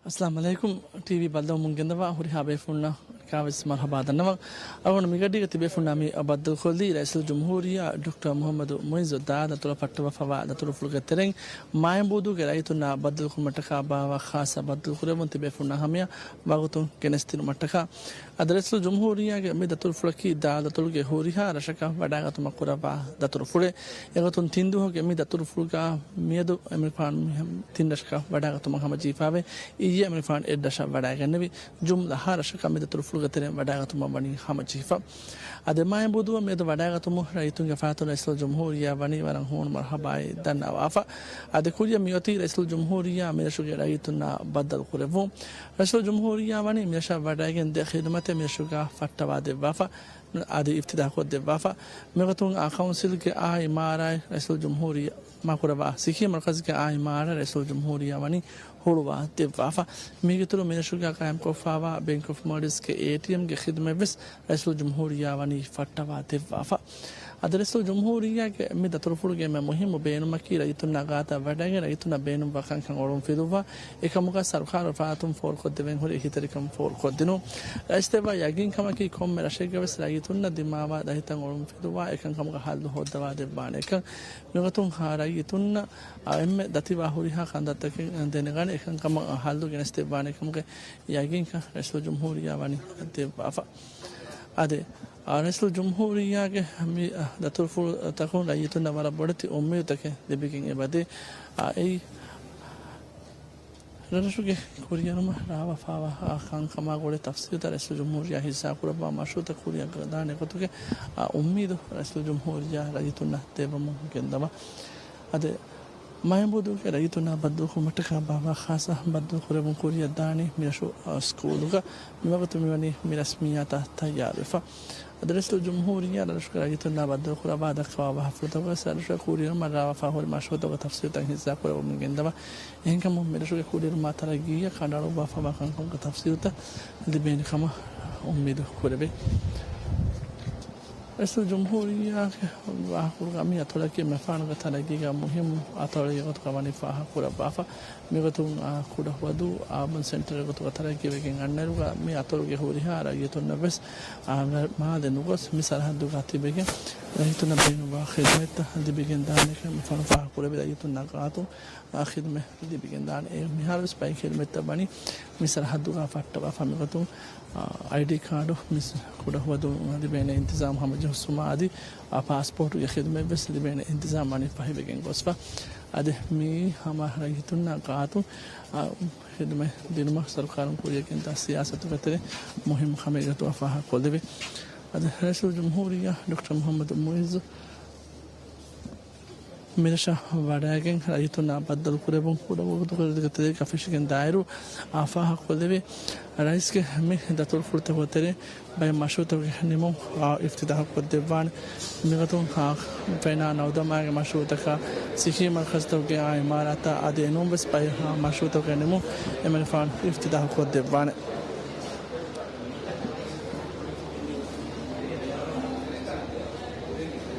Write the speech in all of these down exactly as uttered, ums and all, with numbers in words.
އައްސަލާމު ޢަލައިކުމް. ޓީވީ ބައްލަވަމުން ގެންދަވާ ހުރިހާ ބޭފުޅުންނަށް މަރުޙަބާ ދަންނަވަން. އަޅުގަނޑު މިގަޑީގަ ތިބޭފުޅުންނާ މި ބައްދަލުކޮށްލީ ރައީސުލްޖުމްހޫރިއްޔާ ޑޮކްޓަރ މުޙައްމަދު މުޢިއްޒު ދާ ދަތުރަށް ފައްޓަވާފައިވާ ދަތުރުފުޅުގެ ތެރެއިން މާއިންބުދޫގެ ރައްޔިތުންނާ ބައްދަލުކުރުމަށްޓަކާ ބާއްވާ ޚާއްޞަ ބައްދަލުކުރެއްވުން ތިބޭފުޅުންނާ ހަމަޔަށް ވަގުތުން ގެނެސްދިނުމަށްޓަކާ. އަދި ރައީސުލްޖުމްހޫރިއްޔާގެ މި ދަތުރުފުޅަކީ ދާ ދަތުރުގެ ހުރިހާ ރަށަކަށް ވަޑައިގަތުމަށް ކުރައްވާ ދަތުރުފުޅެއް. އެގޮތުން ތިން ދުވަހުގެ މި ދަތުރުފުޅުގަ މިއަދު އެމަނިކުފާނު މި ތިން ރަށަކަށް ވަޑައިގަތުމަށް ހަމަޖެހިފައިވޭ. އިއްޔެ އެމަނިކުފާނު އެއްރަށަށް ވަޑައިގެންނެވި. ޖުމްލަ ހަ ރަށަކަށް މި ދަތުރުފުޅުގެ ތެރެއިން ވަޑައިގަތުމަށް ވަނީ ހަމަޖެހިފަ. އަދި މާއިންބުދޫއަށް މިއަދު ވަޑައިގަތުމުން ރައްޔިތުންގެ ފަހަތުން ރައީސުލްޖުމްހޫރިއްޔާ ވަނީ ވަރަށް ހޫނު މަރުޙަބާއެއް ދަންނަވާފަ. އަދި ކުރިއަށް މިއޮތީ ރައީސުލްޖުމްހޫރިއްޔާ މިރަށުގެ ރައްޔިތުންނާ ބައްދަލުކުރެއްވުން. ރައީސުލްޖުމްހޫރިއްޔާ ވަނީ މިރަށަށް ވަޑައިގެން ދޭ ޚިދުމަތެއް މިރަށުގަ ފައްޓަވާ ދެއްވާފަ. އަދި އިފްތިތާޙުކޮށްދެއްވާފަ. މިގޮތުން އާ ކައުންސިލްގެ އާ އިމާރާތް ރައީސުލްޖުމްހޫރިއްޔާ މާކުރައްވާ ސިކީ މަރުކަޒުގެ އާ އިމާރާތް ރައީސުލްޖުމްހޫރިއްޔާ ވަނީ ހުޅުވާ ދެއްވާފަ. މީގެއިތުރުން މިރަށުގަ ޤާއިމްކޮށްފައިވާ ބޭންކް އޮފް މޯލްޑިވްސްގެ އޭޓީއެމްގެ ޚިދުމަތްވެސް ރައީސުލްޖުމްހޫރިއްޔާ ވަނީ ފައްޓަވާ ދެއްވާފަ. އަދި ރައީސުލްޖުމްހޫރިއްޔާގެ މި ދަތުރުފުޅުގެ އެންމެ މުހިއްމު ބޭނުމަކީ ރައްޔިތުންނާ ގާތަށް ވަޑައިގެން ރައްޔިތުންނަށް ބޭނުންވާ ކަންކަން އޮޅުން ފިލުއްވާ، އެކަމުގަ ސަރުކާރުގެ ފަރާތުން ފޯރުކޮށްދެވެން ހުރި އެހީތެރިކަން ފޯރުކޮށްދިނުން. ރައީސް ދެއްވާ ޔަގީންކަމަކީ ކޮންމެ ރަށެއްގަވެސް ރައްޔިތުންނަށް ދިމާވާ ދަތިތައް އޮޅުން ފިލުއްވާ، އެކަންކަމުގަ ހައްލު ހޯއްދަވާ ދެއްވާނެކަން. މިގޮތުން ހާ ރައްޔިތުންނަށް އެންމެ ދަތިވާ ހުރިހާ ކަންތައްތަކެއް ދެނެގަނެ، އެކަންކަމަށް ހައްލު ގެނެސްދެއްވާނެކަމުގެ ޔަގީންކަން ރައީސުލްޖުމްހޫރިއްޔާ ވަނީ ދެއްވާފަ. އަދި، އާ، ރައީސުލްޖުމްހޫރިއްޔާގެ މި، އާ، ދަތުރުފުޅުތަކުން ރައްޔިތުންނަށް ވަރަށް ބޮޑެތި އުއްމީދުތަކެއް ލިބިގެން އެބަދޭ. އާ، އެއީ، ރަށުގެ ކުރިއެރުމަށް ރާވާފައިވާ ކަންކަމާ ގުޅޭ ތަފްސީލުތައް ރައީސުލްޖުމްހޫރިއްޔާ ހިއްސާކުރައްވާ މަޝްވަރާތައް ކުރިއަށް ދާނެ ގޮތުގެ، އާ، އުއްމީދު ރައީސުލްޖުމްހޫރިއްޔާ ރައްޔިތުންނަށް ދެއްވަމުން ގެންދަވާ. އަދި މާއިންބުދޫގެ ރައްޔިތުންނާ ބައްދަލުކުރުމަށްޓަކާ ބާއްވާ ޚާއްޞަ ބައްދަލުކުރެއްވުން ކުރިއަށް ދާނީ މިރަށު، އާ، ސްކޫލުގަ. މިވަގުތު މިވަނީ މި ރަސްމިއްޔާތަށް ތައްޔާރުވެފަ. އަދި ރައީސުލްޖުމްހޫރިއްޔާ ރަށުގެ ރައްޔިތުންނާ ބައްދަލުކުރައްވާ ދައްކަވާ ވާހަކަފުޅުތަކުގަ ރަށުގެ ކުރިއެރުމަށް ރާވާފާ ހުރި މަޝްވަރާތަކުގެ ތަފްސީލުތައް ހިއްސާކުރެއްވަމުން ގެންދަވާ. އެހެންކަމުން މިރަށުގެ ކުރިއެރުމާ ތަރައްގީއަށް ކަނޑައަޅުއްވާފައިވާ ކަންކަމުގެ ތަފްސީލުތައް ލިބޭނެ ކަމަށް އުއްމީދު ކުރެވޭ. ރައީސުލްޖުމްހޫރިއްޔާގެ ވާހަކަފުޅުގަ މި އަތޮޅަކީ މިފާނުގެ ތަރައްގީގަ މުހިއްމު އަތޮޅެއްގެ ގޮތުގަ ވަނީ ފާހަގަކުރައްވާފަ. މިގޮތުން، އާ، ކުޑަހުވަދޫ އާބަން ސެންޓަރެއް ގޮތުގަ ތަރައްގީވެގެން އަންނައިރުގަ މި އަތޮޅުގެ ހުރިހާ ރައްޔިތުންނަށް ވެސް، އާ، މާލެ ނުގޮސް މި ސަރަހައްދުގަ ތިބެގެން ރައްޔިތުންނަށް ބޭނުންވާ ޚިދުމަތްތައް ލިބިގެން ދާނެކަން މިފާނު ފާހަގަކުރެއްވި ރައްޔިތުންނާ ގާތުން އާ، ޚިދުމަތް ލިބިގެން ދާނެ. އެ މިހާރުވެސް ބައެއް ޚިދުމަތްތައް ވަނީ މި ސަރަހައްދުގަ ފައްޓަވާފަ. މިގޮތުން، އާ، އައިޑީ ކާޑު މިސް ކުޑަހުވަދު ލިބޭނެ އިންތިޒާމް ހަމަޖެހުއްސުމާ އަދި، އާ، ޕާސްޕޯޓުގެ ޚިދުމަތް ވެސް ލިބޭނެ އިންތިޒާމް ވަނީ ފަހިވެގެން ގޮސްފަ. އަދި މި ހަމަ ރައްޔިތުންނާ ގާތު، އާ، ޚިދުމަތް ދިނުމަށް ސަރުކާރުން ކުރިޔަށް ގެންދާ ސިޔާސަތުގެ ތެރޭ މުހިއްމު ކަމެއް ގޮތުގަ ފާހަގަކޮށްލެވޭ. އަދި ރައީސުލްޖުމްހޫރިއްޔާ ޑޮކްޓަރ މުޙައްމަދު މުޢިއްޒު މިރަށަށް ވަޑައިގެން ރައްޔިތުންނާ ބައްދަލުކުރެއްވުން ކުޑަވަގުތުކޮށް ތެރޭގަ ފެށިގެން ދާއިރު، އާ، ފާހަގަކޮށްލެވި ރައީސްގެ މި ދަތުރުފުޅުތަކުގެ ތެރޭ ބައެއް މަޝްރޫޢުތަކުގެ ނިމުން، އާ، އިފްތިތާޙުކޮށްދެއްވާނެ. މިގޮތުން، އާ، ފެނާ ނައުދަމާގެ މަޝްރޫޢުތަކާ، ސިކީ މަރުކަޒުތަކުގެ، އާ، އިމާރާތާ އަދި އެނޫންވެސް ބައެއް، އާ، މަޝްރޫޢުތަކުގެ ނިމުން އެމަނިކުފާނު އިފްތިތާޙުކޮށްދެއްވާނެ.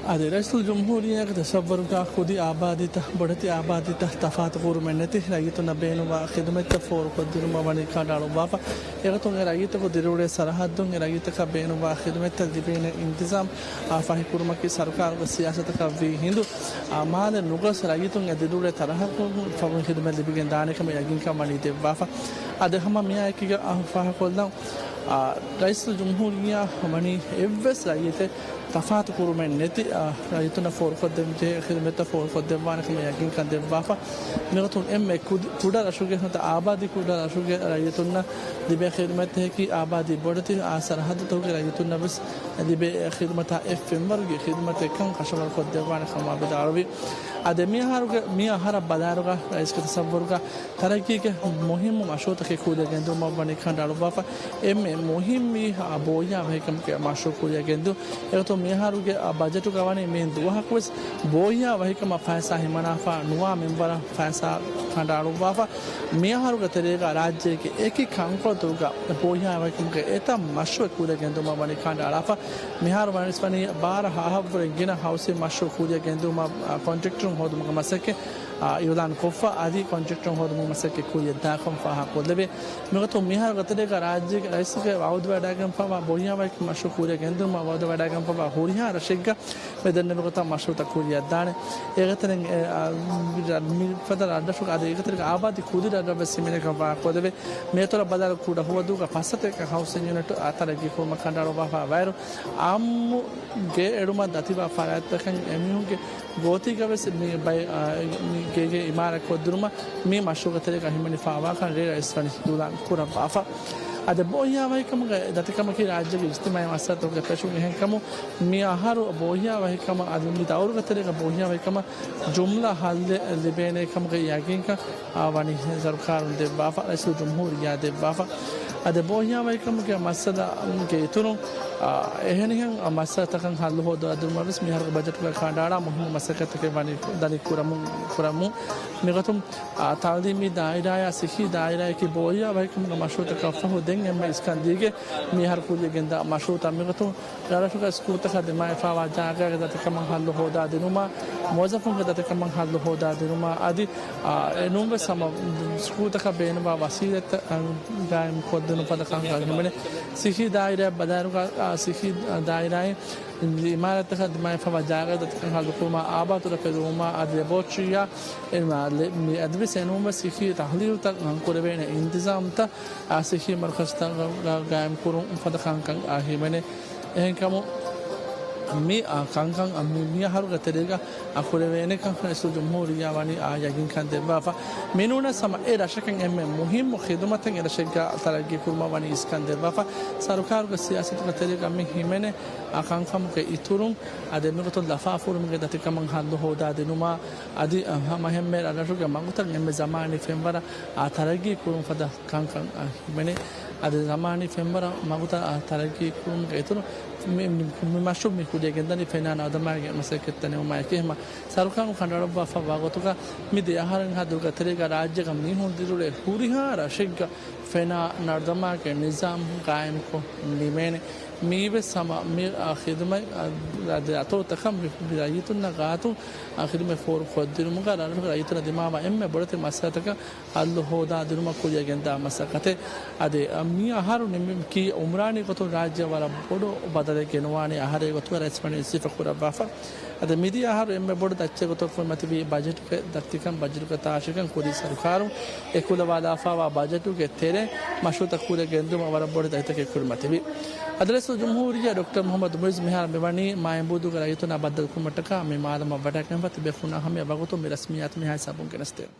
އަދި ރައީސުލްޖުމްހޫރިއްޔާގެ ތަޞައްވަރުގަ ކުދި އާބާދީތައް، ބޮޑެތި އާބާދީތައް ތަފާތުކުރުމެއް ނެތި ރައްޔިތުންނަށް ބޭނުންވާ ޚިދުމަތްތައް ފޯރުކޮށްދިނުމަށް ވަނީ ކަނޑައަޅުއްވާފަ. އެގޮތުން އެ ރައްޔިތަކު ދިރިއުޅޭ ސަރަހައްދުން އެ ރައްޔިތަކަށް ބޭނުންވާ ޚިދުމަތްތައް ލިބޭނެ އިންތިޒާމް، އާ، ފަހިކުރުމަކީ ސަރުކާރުގެ ސިޔާސަތަކަށް ވީ ހިނދު، އާ، މާލެ ނުގޮސް ރައްޔިތުން އެ ދިރިއުޅޭ ތަރަހަކުން ފަހުން ޚިދުމަތް ލިބިގެން ދާނެކަމަށް ޔަގީންކަން ވަނީ ދެއްވާފަ. އަދި ހަމަ މިއާއެކީގަ، އާ، ފާހަގަކޮށްލަން، އާ، ރައީސުލްޖުމްހޫރިއްޔާ ވަނީ އެއްވެސް ރައްޔިތެއް ތަފާތު ކުރުމެއް ނެތި، އާ، ރައްޔިތުންނަށް ފޯރުކޮށްދެންޖެހޭ ޚިދުމަތްތައް ފޯރުކޮށްދެއްވާނެ ކަމަށް ޔަގީންކަން ދެއްވާފަ. މިގޮތުން އެންމެ ކުދި-، ކުޑަ ރަށުގެ ނުވަތަ އާބާދީ ކުޑަ ރަށުގެ ރައްޔިތުންނަށް ލިބޭ ޚިދުމަތްތަކަކީ އާބާދީ ބޮޑެތި، އާ، ސަރަހައްދުތަކުގެ ރައްޔިތުންނަށް ވެސް ލިބޭ ޚިދުމަތާ އެއް ފެންވަރުގެ ޚިދުމަތެއްކަން ކަށަވަރުކޮށްދެއްވާނެ ކަމަށް ވިދާޅުވި. އަދި މިއަހަރުގެ، މި އަހަރަށް ބަލާއިރުގަ ރައީސްގެ ތަޞައްވަރުގަ ތަރައްގީގެ މުހިއްމު މަޝްރޫޢުތަކެއް ކުރިއަށް ގެންދިއުމަށް ވަނީ ކަނޑައަޅުއްވާފަ. އެންމެ މުހިއްމީ، އާ، ބޯހިޔާ ވަހިކަމުގެ މަޝްރޫޢު ކުރިއަށް ގެންދިއުން. އެގޮތުން މިއަހަރުގެ، އާ، ބަޖެޓުގަ ވަނީ މި ދުވަހަކުވެސް ބޯހިޔާ ވަހިކަމަށް ފައިސާ ހިމަނާފަ ނުވާ މިންވަރަށް ފައިސާ ކަނޑައަޅުއްވާފަ. މިއަހަރުގެ ތެރޭގަ ރާއްޖޭގެ އެކި ކަންކޮޅުތަކުގަ ބޯހިޔާ ވަހިކަމުގެ އެތައް މަޝްރޫޢެއް ކުރިއަށް ގެންދިއުމަށް ވަނީ ކަނޑައަޅާފަ. މިހާރު ވަނީސް ވަނީ ބާރަ ހައަހަށްވުރެ ގިނަ ހައުސިން މަޝްރޫޢު ކުރިއަށް ގެންދިއުމަށް، އާ، ކޮންޓްރެކްޓަރުން ހޯދުމުގެ މަސައްކަތް އާ، އިއުލާން ކޮށްފަ އަދި ކޮންޓްރެކްޓުން ހޯދުމުގެ މަސައްކަތް ކުރިއަށް ދާކަން ފާހަގަކޮށްލެވޭ. މިގޮތުން މިހާރު ގަތެރޭގަ ރާއްޖޭގެ ރައީސުގެ ވައުދުވެވަޑައިގެންފަވާ ބޯހިޔާވަހިކަން މަޝްރޫއު ކުރިއަށް ގެންދިއުމަށް ވައުދުވެވަޑައިގެންފަވާ ހުރިހާ ރަށެއްގަ މި ދެންނެވި ގޮތަށް މަޝްރޫއުތައް ކުރިއަށްދާނެ. އޭގެތެރެއިން އެ، އާ، މި ރަށް، މިފަދަ ރަށްރަށުގެ އަދި އޭގެތެރޭގަ އާބާދީ ކުދި ރަށްރަށްވެސް ހިމެނޭކަން ފާހަގަކޮށްލެވޭ. މޭތޮރަށް ބަލާލި ކުޑަ ހުވަދޫގަ ފައްސަތޭކަ ހައުސިން ޔުނިޓު ތަރައްގީ ކުރުމަށް ކަނޑައަޅުއްވާފަ ވައިރު އާއްމު ގެ އެޅުމަށް ދަތިވާ ފަރާތްތަކަށް އެމީހުންގެ ގޯތީގަވެސް މި ބައި، އާ، މި ގޭގެ އިމާރާތް ކޮށްދިނުމަށް މި މަޝްރޫއުގެ ތެރޭގަ ހިމެނިފަވާކަން ރޭ ރައީސް ވަނީ އިއުލާން ކުރައްވާފަ. އަދި ބޯހިޔާވަހިކަމުގެ ދަތިކަމަކީ ރާއްޖޭގެ އިޖްތިމާޢީ މައްސަލަތަކުގެ ފެށުން އެހެންކަމުން މި އަހަރު ބޯހިޔާވަހިކަމަށް އަދި މި ދައުރުގެ ތެރޭގަ ބޯހިޔާވަހިކަމަށް ޖުމްލަ ހައްލެއް ލިބޭނޭ ކަމުގެ ޔަގީންކަން އާ، ވަނީ ސަރުކާރުން ދެއްވާފަ، ރައީސުލްޖުމްހޫރިއްޔާ ދެއްވާފަ. އަދި ބޯހިޔާވަހިކަމުގެ މައްސަލަ، ގެ އިތުރުން، އާ، އެހެނިހެން މައްސަލަތަކަށް ހައްލު ހޯދާދިނުމަށް ވެސް މިހާރުގެ ބަޖެޓުގަ ކަނޑައަޅާ މުހިންމު މަސައްކަތްތަކެއް ވަނީ ދަނީ ކުރަމުން، ކުރަމުން. މިގޮތުން، އާ، ތައުލީމީ ދާއިރާއާ ސިއްހީ ދާއިރާއަކީ ބޯހިޔާވަހިކަމުގެ މަޝްރޫއުތަކަށް ފަހު ދެން އެންމެ އިސްކަން ދީގެން މިހާރު ކުރިއަށް ގެންދާ މަޝްރޫއުތައް. މިގޮތުން ރަށްރަށުގެ ސްކޫލްތަކަށް ދިމާވެފަވާ ޖާގައިގެ ދަތިކަމަށް ހައްލު ހޯދާދިނުމާ، މުވައްޒަފުންގެ ދަތިކަމަށް ހައްލު ހޯދާދިނުމާ އަދި، އާ، އެނޫންވެސް ހަމަ ސްކޫލްތަކަށް ބޭނުންވާ ވަސީލަތްތައް، އާ، ގާއިމް ކޮށްދިނުން ފަދަ ކަންކަން ހިމެނޭ. ސިއްހީ ދާއިރާއަށް ބަލާއިރުގަ، އާ، ސިއްހީ ދާއިރާއިން އިމާރާތްތަކަށް ދިމާވެފަވާ ޖާގައިގެ ދަތިކަން ހައްލުކުރުމާ، އާބާތުރަ ފެށުމާ އަދި ލެބޯޓްރީއާ، އެ، މާ، ލެ-، މި އަދިވެސް އެނޫންވެސް ސިއްހީ ތަހުލީލުތައް ކުރެވޭނެ އިންތިޒާމްތައް، އާ، ސިއްހީ މަރުކަޒުތައް ގާ-، ގާއިމްކުރުން ފަދަ ކަންކަން، އާ، ހިމެނޭ. އެހެންކަމުން މި، އާ، ކަންކަން، އާ، މި، މި އަހަރުގެ ތެރޭގަ، އާ، ކުރެވޭނެ ކަންކަން ރައީސުލްޖުމްހޫރިއްޔާ ވަނީ، އާ، ޔަގީންކަން ދެއްވާފަ. މިނޫނަސް ހަމަ އެ ރަށަކަށް އެންމެ މުހިއްމު ޚިދުމަތެއް އެ ރަށެއްގަ ތަރައްގީ ކުރުމަށް ވަނީ އިސްކަން ދެއްވާފަ. ސަރުކާރުގެ ސިޔާސަތުގެ ތެރޭގަ މި ހިމެނޭ، އާ، ކަންކަމުގެ އިތުރުން، އާ، ދެމިގޮތުން ލަފާފުރުމުގެ ދަތިކަމަށް ހައްލު ހޯދާދިނުމާ، އަދި، އާ، ހަމަ އެންމެ ރަށްރަށުގެ މަގުތައް އެންމެ ޒަމާނީ ފެންވަރަށް، އާ، ތަރައްގީ ކުރުން ފަދަ ކަންކަން، އާ، ހިމެނޭ. އަދި ޒަމާނީ ފެންވަރަށް މަގުތައް، އާ، ތަރައްގީ ކުރުމުގެ އިތުރުން މި، މި، މި މަޝްރޫއު މި ކުރިއަށް ގެންދަނީ ފެނާ ނަރުދަމާގެ މަސައްކަތްތައް ނިމުމާއެކީ. ހަމަ ސަރުކާރުން ކަނޑައަޅުއްވާފަ ވާ ގޮތުގަ މި ދެ އަހަރެއްހާ ދުރުގެ ތެރޭގަ ރާއްޖޭގަ މީހުން ދިރިއުޅޭ ހުރިހާ ރަށެއްގަ ފެނާ ނަރުދަމާގެ ނިޒާމް ގާއިމްކޮށް ނިމޭނެ. މީވެސް ހަމަ މި، އާ، ޚިދުމަތް، އާ، ދެ އަތޮޅުތަކަށް މި، މި ރައްޔިތުންނަށް ގާތު، އާ، ޚިދުމަތް ފޯރުކޮށްދިނުމުގަ ރަށުގެ ރައްޔިތުންނަށް ދިމާވާ އެންމެ ބޮޑެތި މައްސަލަތަކަށް ހައްލު ހޯދާދިނުމަށް ކުރިއަށް ގެންދާ މަސައްކަތެއް. އަދި، އަ، މި އަހަރު ނިމިކީ އުމްރާނީ ގޮތުން ރާއްޖެއަށް ވަރަށް ބޮޑު ބަދަލެއް ގެނުވާނެ އަހަރެއް ގޮތުގަ ރައީސް ވަނީ އިސްތިއުފާ ކުރައްވާފަ. އަދި މިދިޔަ އަހަރު އެންމެ ބޮޑު ދައްޗެއް ގޮތުގަ ކުރިމަތިވީ ބަޖެޓުގެ ދަތިކަން، ބަޖެޓުގެ ތާށިކަން ކުރީ ސަރުކާރުން އެކުލަވާލާފަވާ ބަޖެޓުގެ ތެރޭ މަޝްރޫއުތައް ކުރިއަށް ގެންދިއުމަށް ވަރަށް ބޮޑު ދަތިތަކެއް ކުރިމަތިވި. އަދި ރައީސުލްޖުމްހޫރިއްޔާ ޑޮކްޓަރ މުޙައްމަދު މުޢިއްޒު މިހާރު މިވަނީ މާއިންބޫދޫގެ ރައްޔިތުންނާ ބައްދަލުކުރުމަށްޓަކާ މި މާލަމާ ވަޑައިގެންފަ ތިބޭފުޅުންނާ ހަމަޔަށް ވަގުތުން މި ރަސްމިއްޔާތު މިހާ ހިސާބުން ގެނެސްދޭން.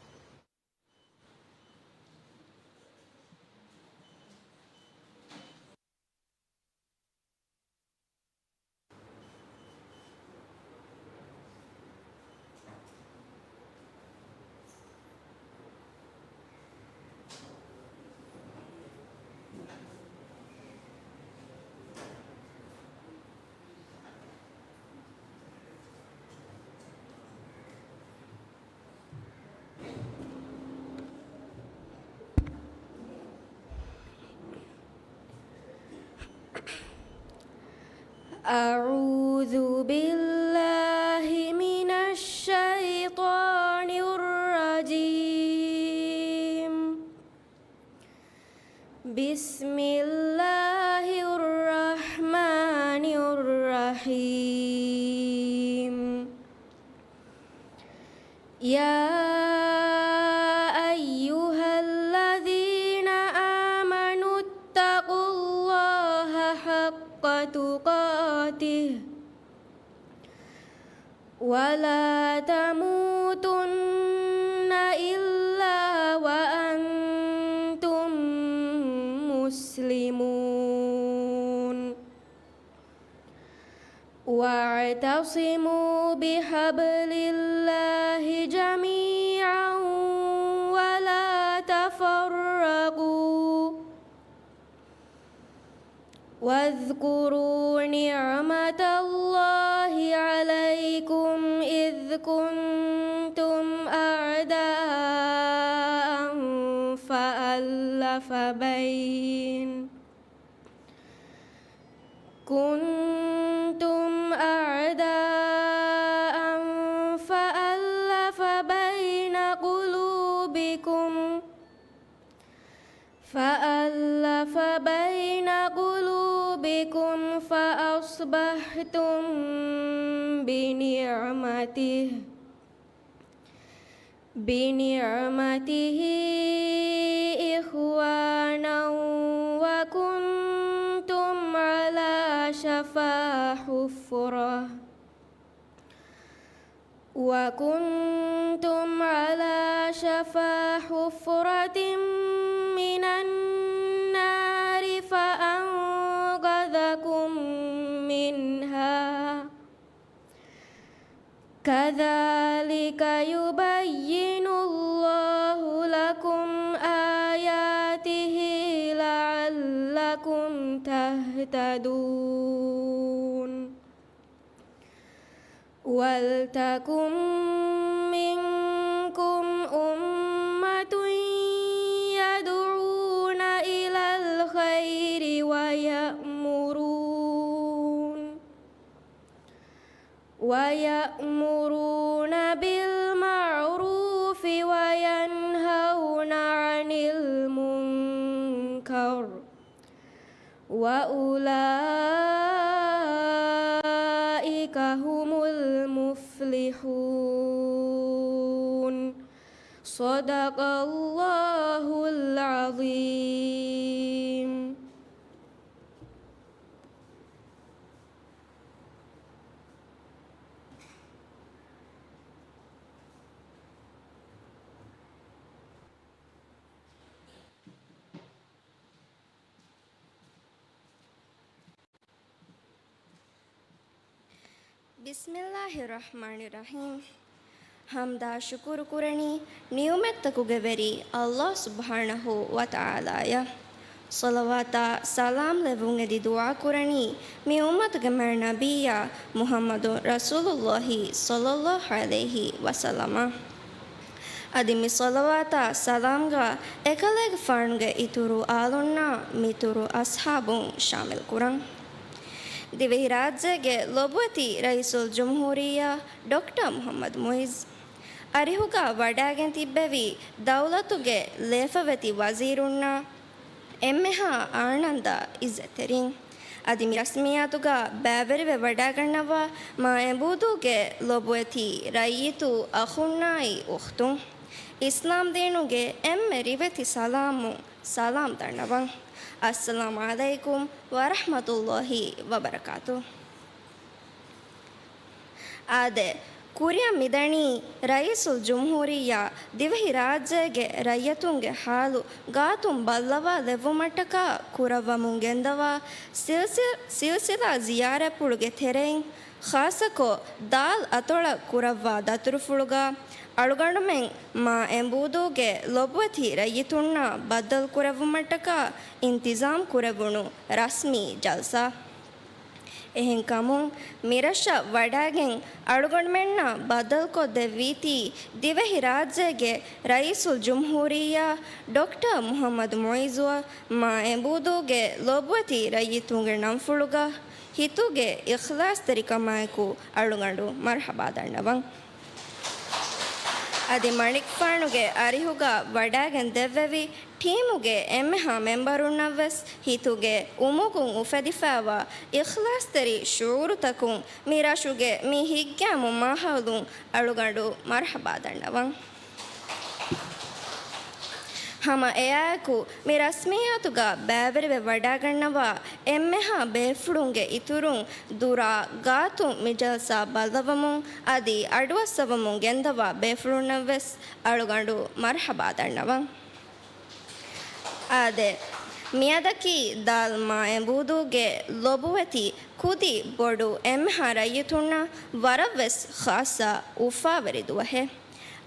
أعوذ بالله من الشيطان الرجيم. بسم الله الرحمن الرحيم. يا أيها الذين آمنوا اتقوا الله حق تقاته ولا تموتن إلا وأنتم مسلمون. واعتصموا بحبل الله جميعا ولا تفرقوا. واذكروا نعمة الله عليكم إذ كنتم أعداء فألف بين كنتم أعداء فألف بين أصبحتم بنعمته، بنعمته إخوانا وكنتم على شفا حفرة، وكنتم على شفا حفرة من النار فأنقذكم منها، كذلك يبين الله لكم آياته لعلكم تهتدون. ولتكن منكم أمة يدعون إلى الخير ويأمرون، ويأمرون بالمعروف وينهون عن المنكر، وأولئك هم المفلحون. صدق الله العظيم. ބިސްމިއްލާހި ރަޙްމާނި ރަޙީމް. ޙަމްދާ ޝުކުރު ކުރަނީ ނިޢުމަތްތަކުގެ ވެރި ﷲ ސުބްޙާނަހޫ ވަތަޢާލާއަށް. ޞަލަވާތާ ސަލާމް ލެއްވުން އެދި ދުޢާ ކުރަނީ މި އުއްމަތުގެ މާތް ނަބިއްޔާ މުޙައްމަދު ރަސޫލުﷲ ޞައްލަﷲ ޢަލައިހި ވަސައްލަމަށް. އަދި މި ޞަލަވާތާ ސަލާމްގަ އެކަލޭގެފާނުގެ އިތުރު އާލުންނާ މިތުރު އަޞްޙާބުން ޝާމިލް ކުރަން. ދިވެހިރާއްޖޭގެ ލޮބުވެތި ރައީސުލްޖުމްހޫރިއްޔާ ޑޮކްޓަރ މުޙައްމަދު މުޢިއްޒު، އަރިހުގަ ވަޑައިގެން ތިއްބެވި ދައުލަތުގެ ލޭފަވެތި ވަޒީރުންނާ އެންމެހާ އާންނަންދާ އިއްޒަތްތެރިން، އަދި މި ރަސްމިއްޔާތުގަ ބައިވެރިވެ ވަޑައިގަންނަވާ މާ އެނބޫދޫގެ ލޮބުވެތި ރައްޔިތު އަޚުންނާއި އުޚްތުން، އިސްލާމްދީނުގެ އެންމެ ރިވެތި ސަލާމުން ސަލާމް ދަންނަވަން. އައްސަލާމު ޢަލައިކުމް ވަރަޙްމަތުﷲ ވަބަރަކާތުހު. އާދެ، ކުރިއަށް މިދަނީ ރައީސުލްޖުމްހޫރިއްޔާ ދިވެހިރާއްޖޭގެ ރައްޔިތުންގެ ޙާލު ގާތުން ބައްލަވާލެއްވުމަށްޓަކާ ކުރައްވަމުން ގެންދަވާ ސިލްސި-، ސިލްސިލާ ޒިޔާރަތްޕުޅުގެ ތެރެއިން، ޚާއްޞަކޮށް ދާލް އަތޮޅަށް ކުރައްވާ ދަތުރުފުޅުގަ އަޅުގަނޑުމެން މާ އެނބޫދޫގެ ލޮބުވެތި ރައްޔިތުންނާ ބައްދަލު ކުރެއްވުމަށްޓަކާ އިންތިޒާމް ކުރެއްވުނު ރަސްމީ ޖަލްސާ. އެހެންކަމުން، މިރަށަށް ވަޑައިގެން އަޅުގަނޑުމެންނަށް ބައްދަލުކޮށްދެއްވީތީ، ދިވެހިރާއްޖޭގެ ރައީސުލްޖުމްހޫރިއްޔާ ޑޮކްޓަރ މުޙައްމަދު މުޢިއްޒުއަށް މާ އެނބޫދޫގެ ލޮބުވެތި ރައްޔިތުންގެ ނަންފުޅުގަ ހިތުގެ އިޚްލާޞްތެރިކަމާއެކު އަޅުގަނޑު މަރްޙަބާ ދަންނަވަން. އަދި މަނިކުފާނުގެ އަރިހުގަ ވަޑައިގެން ދެއްވެވި ޓީމުގެ އެންމެހާ މެމްބަރުންނަށްވެސް ހިތުގެ އުމުގުން އުފެދިފައިވާ އިޚްލާޞްތެރި ޝުޢޫރުތަކުން މި ރަށުގެ މި ހިތްގައިމު މާހައުލުން އަޅުގަނޑު މަރްޙަބާ ދަންނަވަން. ހަމަ އެއާއެކު މި ރަސްމިއްޔާތުގަ ބައިވެރިވެ ވަޑައިގަންނަވާ އެންމެހާ ބޭފުޅުންގެ އިތުރުން ދުރާ ގާތުން މި ޖަލްސާ ބައްލަވަމުން އަދި އަޑުއައްސަވަމުން ގެންދަވާ ބޭފުޅުންނަށްވެސް އަޅުގަނޑު މަރްޙަބާ ދަންނަވަން. އާދެ، މިއަދަކީ ދާލް މާ އެނބޫދޫގެ ލޮބުވެތި ކުދި ބޮޑު އެންމެހާ ރައްޔިތުންނަށް ވަރަށްވެސް ޚާއްޞަ އުފާވެރި ދުވަހެއް.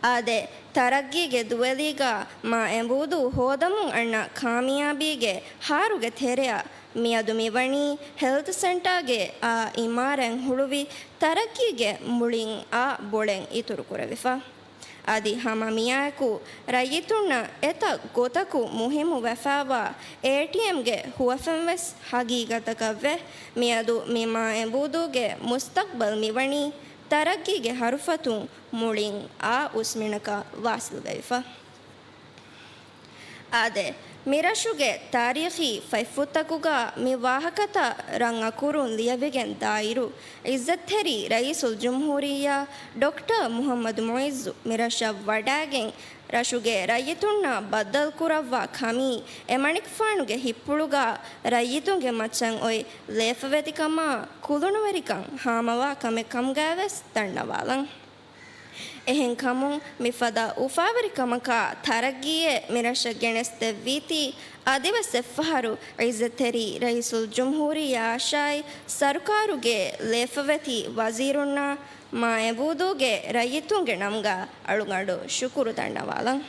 އާދެ، ތަރައްގީގެ ދުވެލީގަ މާ އެނބޫދޫ ހޯދަމުން އަންނަ ކާމިޔާބީގެ ހާރުގެ ތެރެއަށް މިއަދު މިވަނީ ހެލްތު ސެންޓާގެ އާ އިމާރާތް ހުޅުވި ތަރައްގީގެ މުޅިން އާ ބޮޅެން އިތުރު ކުރެވިފަ. އަދި ހަމަ މިއާއެކު ރައްޔިތުންނަށް އެތައް ގޮތަކު މުހިއްމު ވެފައިވާ އޭޓީއެމްގެ ހުވަފެން ވެސް ހަގީގަތަކަށްވެ، މިއަދު މި މާ އެނބޫދޫގެ މުސްތަޤްބަލް މިވަނީ ތަރައްގީގެ ހަރުފަތުން މުޅިން އާ އުސްމިނަކަށް ވާސިލްވެވިފަ. އާދެ، މިރަށުގެ ތާރީޚީ ފަތްފުށްތަކުގަ މި ވާހަކަތައް ރަން އަކުރުން ލިޔެވިގެން ދާއިރު، އިއްޒަތްތެރި ރައީސުލްޖުމްހޫރިއްޔާ ޑޮކްޓަރ މުޙައްމަދު މުޢިއްޒު މިރަށަށް ވަޑާގެން، ރަށުގެ ރައްޔިތުންނާ ބައްދަލުކުރައްވާ ކަމީ، އެމަނިކުފާނުގެ ހިތްޕުޅުގަ ރައްޔިތުންގެ މައްޗަށް އޮތް ލޭފަވެތިކަމާ ކުލުނުވެރިކަން ހާމަވާ ކަމެއް ކަމުގައިވެސް ދަންނަވާލަން. އެހެންކަމުން، މިފަދަ އުފާވެރިކަމަކާ ތަރައްގީއެއް މިރަށަށް ގެނެސްދެއްވީތީ، އަދިވެސް އެއްފަހަރު އިއްޒަތްތެރި ރައީސުލްޖުމްހޫރިއްޔާއަށާއި، ސަރުކާރުގެ ލޭފަވެތި ވަޒީރުންނާ، މާ އެނބޫދޫގެ ރައްޔިތުންގެ ނަމުގަ އަޅުގަނޑު ޝުކުރު ދަންނަވާލަން.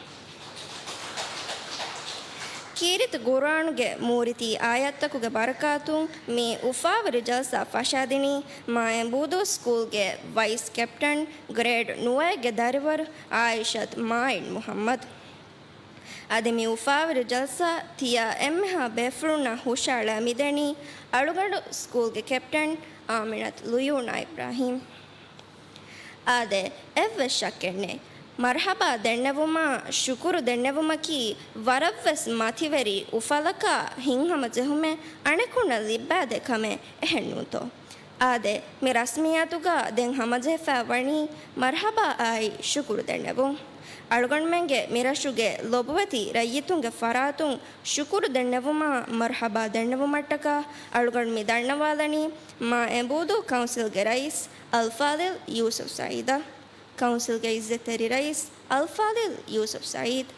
ކީރިތި ގުރުއާނުގެ މޫރިތި އާޔަތްތަކުގެ ބަރަކާތުން މި އުފާވެރި ޖަލްސާ ފަށާދިނީ މާ އެނބޫދޫ ސްކޫލްގެ ވައިސް ކެޕްޓަން ގްރޭޑް ނުވައެއްގެ ދަރިވަރު އާއިޝަތު މާއިން މުޙައްމަދު. އަދި މި އުފާވެރި ޖަލްސާ ތިޔަ އެންމެހާ ބޭފުޅުންނަށް ހުށައަޅާ މިދެނީ އަޅުގަނޑު ސްކޫލްގެ ކެޕްޓަން އާމިނަތު ލުޔޫނާ އިބްރާހީމް. އާދެ، އެއްވެސް ޝައްކެއްނެތް. މަރްޙަބާ ދެންނެވުމާ ޝުކުރު ދެންނެވުމަކީ ވަރަށްވެސް މަތިވެރި އުފަލަކާ ހިތްހަމަޖެހުމެއް އަނެކުންނަށް ލިއްބާދޭ ކަމެއް އެހެންނޫންތޯ؟ އާދެ، މި ރަސްމިއްޔާތުގަ ދެން ހަމަޖެހިފައި ވަނީ މަރްޙަބާ އާއި ޝުކުރު ދެންނެވުން. އަޅުގަނޑުމެންގެ މިރަށުގެ ލޮބުވެތި ރައްޔިތުންގެ ފަރާތުން ޝުކުރު ދެންނެވުމާ މަރްޙަބާ ދެންނެވުމަށްޓަކާ އަޅުގަނޑު މި ދަންނަވާލަނީ މާ އެނބޫދޫ ކައުންސިލްގެ ރައީސް އަލްފާޟިލް ޔޫސުފް ސަޢީދަށް. ކައުންސިލްގެ އިއްޒަތްތެރި ރައީސް އަލްފާޟިލް ޔޫސުފް ސަޢީދު.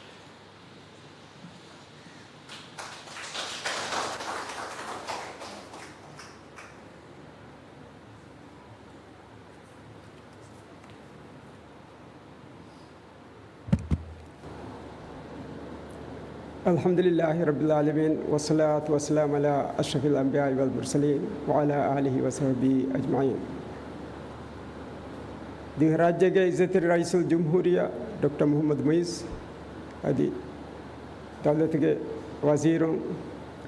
الحمد لله رب العالمين، والصلاة والسلام على أشرف الأنبياء والمرسلين، وعلى آله وصحبه أجمعين. ދިވެހިރާއްޖޭގެ އިއްޒަތްތެރި ރައީސުލްޖުމްހޫރިއްޔާ ޑޮކްޓަރ މުޙައްމަދު މުޢިއްޒު، އަދި ދައުލަތުގެ ވަޒީރުން،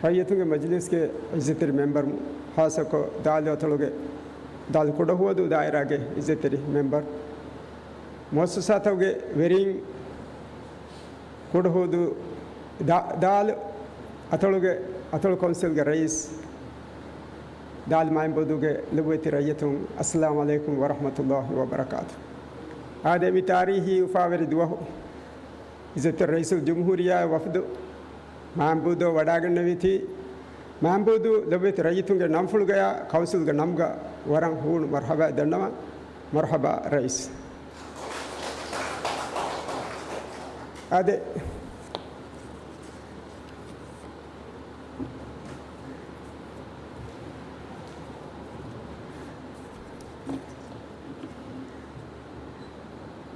ރައްޔިތުންގެ މަޖިލީސްގެ އިއްޒަތްތެރި މެމްބަރުން، ޚާއްޞަކޮށް ދާލު އަތޮޅުގެ، ދާލު ކުޑަހުވަދޫ ދާއިރާގެ އިއްޒަތްތެރި މެމްބަރު، މުއައްސަސާތަކުގެ ވެރިން، ކުޑަހުވަދޫ ދާ-، ދާލު އަތޮޅުގެ، އަތޮޅު ކައުންސިލްގެ ރައީސް، ދާލު މާއިންބޫދޫގެ ލޮބުވެތި ރައްޔިތުން، އައްސަލާމު ޢަލައިކުމް ވަރަޙްމަތުﷲި ވަބަރަކާތުހު. އާދެ، މި ތާރީހީ އުފާވެރި ދުވަހު އިއްޒަތްތެރި ރައީސުލްޖުމްހޫރިއްޔާ ވަފްދު މާއިންބޫދޫ ވަޑާގެންނެވީތީ، މާއިންބޫދޫ ލޮބުވެތި ރައްޔިތުންގެ ނަންފުޅުގަޔާ ކައުންސިލްގެ ނަމުގަ ވަރަށް ހޫނު މަރްޙަބާ ދަންނަވަން. މަރްޙަބާ ރައީސް. އާދެ،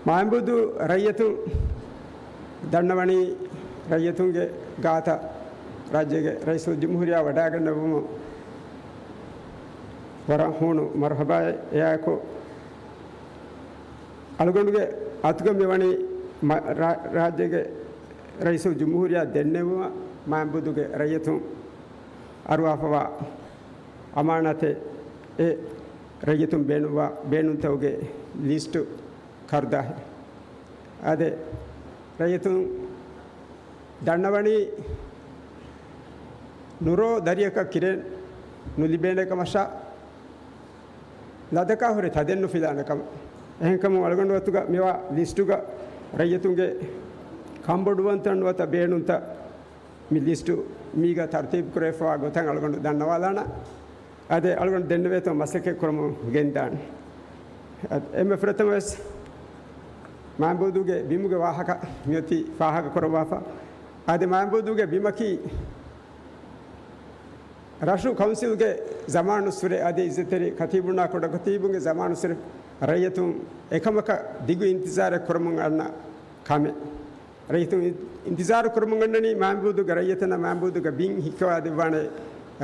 މާއިންބޫދޫ ރައްޔިތުން ދަންނަވަނީ، ރައްޔިތުންގެ ގާތަށް ރާއްޖޭގެ ރައީސުލްޖުމްހޫރިއްޔާ ވަޑާގަންނެވުމުން ވަރަށް ހޫނު މަރްޙަބާއެއް. އެއާއެކު އަޅުގަނޑުގެ އަތުގަ މިވަނީ މަ-، ރާ-، ރާއްޖޭގެ ރައީސުލްޖުމްހޫރިއްޔާ ދެންނެވުމަށް މާއިންބޫދޫގެ ރައްޔިތުން އަރުވާފަވާ އަމާނާތެއް. އެ ރައްޔިތުން ބޭނުންވާ ބޭނުންތަކުގެ ލިސްޓު ކަރުދާހެއް. އާދެ، ރައްޔިތުން ދަންނަވަނީ ނުރޯ ދަރިއަކަށް ކިރެން ނުލިބޭނެ ކަމަށާ، ލަދަކާ ހުރެ ތަދެއް ނުފިލާނެ ކަމަށް. އެހެންކަމުން އަޅުގަނޑު އަތުގަ މިވާ ލިސްޓުގަ ރައްޔިތުންގެ ކަންބޮޑުވަންތައް ނުވަތަ ބޭނުންތައް މި ލިސްޓު މީގަ ތަރުތީބު ކުރެވިފަވާ ގޮތަށް އަޅުގަނޑު ދަންނަވާލާނަން. އަދި އަޅުގަނޑު ދެންނެވޭތޯ މަސައްކަތް ކުރަމުން ގެންދާނެ. އަދި އެންމެ ފުރަތަމަވެސް މާއިންބޫދޫގެ ބިމުގެ ވާހަކަ މިއޮތީ ފާހަގަ ކުރައްވާފަ. އަދި މާއިންބޫދޫގެ ބިމަކީ ރަށު ކައުންސިލްގެ ޒަމާނުއްސުރެ އަދި އިއްޒަތްތެރި ކަތީބުންނާ ކުޑަކަތީބުންގެ ޒަމާނުއްސުރެ ރައްޔިތުން އެކަމަކަށް ދިގު އިންތިޒާރެއް ކުރަމުން އަންނަ ކަމެއް. ރައްޔިތުން އިން-، އިންތިޒާރު ކުރަމުން އަންނަނީ މާއިންބޫދޫގެ ރައްޔިތުންނަށް މާއިންބޫދޫގެ ބިން ހިއްކަވާ ދެއްވާނެ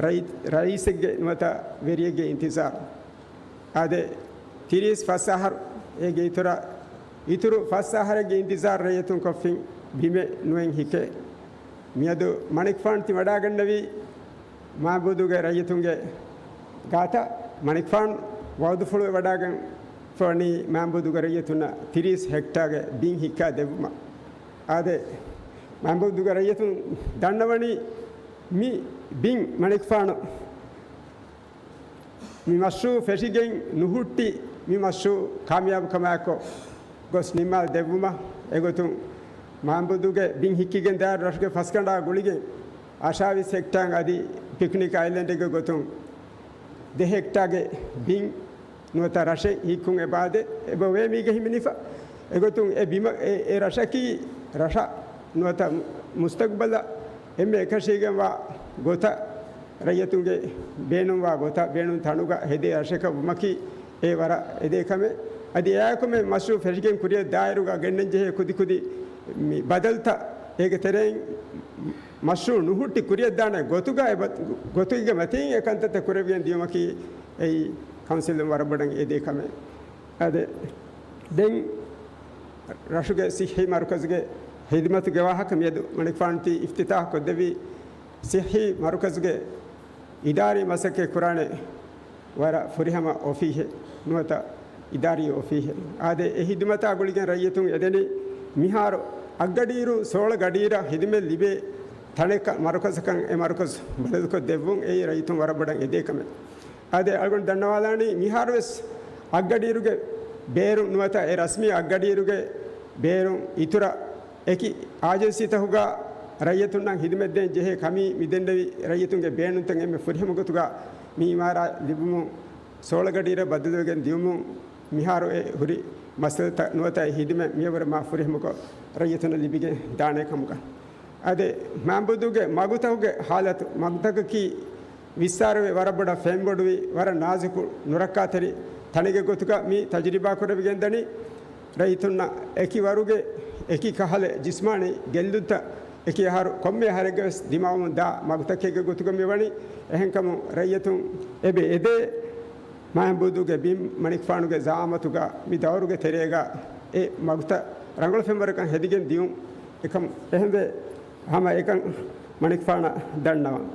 ރައީ-، ރައީސެއްގެ ނުވަތަ ވެރިއެއްގެ އިންތިޒާރު. އާދެ، ތިރީސް ފަސް އަހަރު އޭގެ އިތުރަށް، އިތުރު ފަސް އަހަރެއްގެ އިންތިޒާރު ރައްޔިތުން ކޮށްފިން ބިމެއް ނުއެން ހިކޭ. މިއަދު މަނިކުފާނު ތި ވަޑާގަންނެވީ، މާބޫދޫގެ ރައްޔިތުންގެ ގާތަށް މަނިކުފާނު ވައުދުފުޅުވެ ވަޑާގެންފަވަނީ މާބޫދޫގެ ރައްޔިތުންނަށް ތިރީސް ހެކްޓާގެ ބިން ހިއްކާ ދެއްވުމަށް. އާދެ، މައިންބުދޫގެ ރައްޔިތުން ދަންނަވަނީ މި ބިން މަނިކުފާނު މި މަޝްރޫއު ފެށިގެން ނުހުއްޓި މި މަޝްރޫއު ކާމިޔާބު ކަމާއެކު ގޮސް ނިންމާލަ ދެއްވުމަށް. އެގޮތުން މައިންބުދޫގެ ބިން ހިއްކިގެން ދާއިރު ރަށުގެ ފަސްގަނޑާ ގުޅިގެން އަށާވީސް ހެކްޓާ އަދި ޕިކްނިކް އައިލެންޑެއްގެ ގޮތުން ދެ ހެކްޓާގެ ބިން ނުވަތަ ރަށެއް ހިއްކުން އެބާދެ އެބަ ވޭ މީގެ ހިމެނިފަ. އެގޮތުން އެ ބިމަ، އެ، އެ ރަށަކީ ރަށަށް ނުވަތަ މުސްތަގްބަލަށް އެންމެ އެކަށީގެންވާ ގޮތަށް ރައްޔިތުންގެ ބޭނުންވާ ގޮތަށް ބޭނުން ތަނުގަ ހެދޭ ރަށަކަށް ވުމަކީ އެ ވަރަށް އެދޭ ކަމެއް. އަދި އެއާއެކު މި މަޝްރޫއު ފެށިގެން ކުރިއަށް ދާއިރުގަ ގެންނަން ޖެހޭ ކުދި ކުދި މި ބަދަލުތައް އޭގެ ތެރެއިން މަޝްރޫއު ނުހުއްޓި ކުރިއަށްދާނެ ގޮތުގަ އެބަ، ގޮތުގެ މަތީން އެ ކަންތައްތައް ކުރެވިގެން ދިޔުމަކީ އެއީ ކައުންސިލުން ވަރަށް ބޮޑަށް އެދޭ ކަމެއް. އާދެ، ދެން ރަށުގެ ސިއްހީ މަރުކަޒުގެ ހިދުމަތުގެ ވާހަކަ މިއަދު މަނިކުފާނު ތި އިފްތިތާހު ކޮށްދެއްވީ ސިއްހީ މަރުކަޒުގެ އިދާރީ މަސައްކަތް ކުރާނެ ވަރަށް ފުރިހަމަ އޮފީހެއް ނުވަތަ އިދާރީ އޮފީހެއް. އާދެ، އެ ހިދުމަތާ ގުޅިގެން ރައްޔިތުން އެދެނީ މިހާރު އަށްގަޑިއިރު ސޯޅަ ގަޑިއިރަށް ހިދުމަތް ލިބޭ ތަނެއްކަ މަރުކަޒަކަށް އެ މަރުކަޒު ބަދަލުކޮށް ދެއްވުން އެއީ ރައްޔިތުން ވަރަށް ބޮޑަށް އެދޭ ކަމެއް. އާދެ، އަޅުގަނޑު ދަންނަވާލާނީ މިހާރުވެސް އަށްގަޑިއިރުގެ ބޭރުން ނުވަތަ އެ ރަސްމީ އަށްގަޑިއިރުގެ ބޭރުން އިތުރަށް އެކި އާޖެންސީތަކުގަ ރައްޔިތުންނަށް ހިދުމަތްދޭން ޖެހޭ ކަމީ މިދެންނެވި ރައްޔިތުންގެ ބޭނުންތައް އެންމެ ފުރިހަމަ ގޮތުގަ މި އިމާރާތް ލިބުމުން ސޯޅަ ގަޑިއިރަށް ބަދަލުވެގެން ދިޔުމުން މިހާރު އެ ހުރި މައްސަލަތައް ނުވަތަ އެ ހިދުމަތް މިޔަވަރު މާ ފުރިހަމަކޮށް ރައްޔިތުންނަށް ލިބިގެން ދާނެ ކަމުގަ. އަދި މައިންބުދޫގެ މަގުތަކުގެ ހާލަތު، މަގުތަކަކީ ވިއްސާރަވެ ވަރަށް ބޮޑަށް ފެންބޮޑުވި، ވަރަށް ނާޒުކު ނުރައްކާތެރި ތަނެއްގެ ގޮތުގަ މި ތަޖުރިބާ ކުރެވިގެންދަނީ. ރައްޔިތުންނަށް އެކި ވަރުގެ އެކި ކަހަލަ ޖިސްމާނީ ގެއްލުންތައް އެކި އަހަރު ކޮންމެ އަހަރެއްގަވެސް ދިމާވަމުން ދާ މަގުތަކެއްގެ ގޮތުގަ މިވަނީ. އެހެންކަމުން ރައްޔިތުން އެބަ އެދޭ މައިންބުދޫގެ ބިން މަނިކުފާނުގެ ޒައާމަތުގަ މި ދައުރުގެ ތެރޭގަ އެ މަގުތައް ރަނގަޅު ފެންވަރަކަށް ހެދިގެން ދިޔުން. އެކަމް އެހެންވެ ހަމަ އެކަން މަނިކުފާނަށް ދަންނަވަން.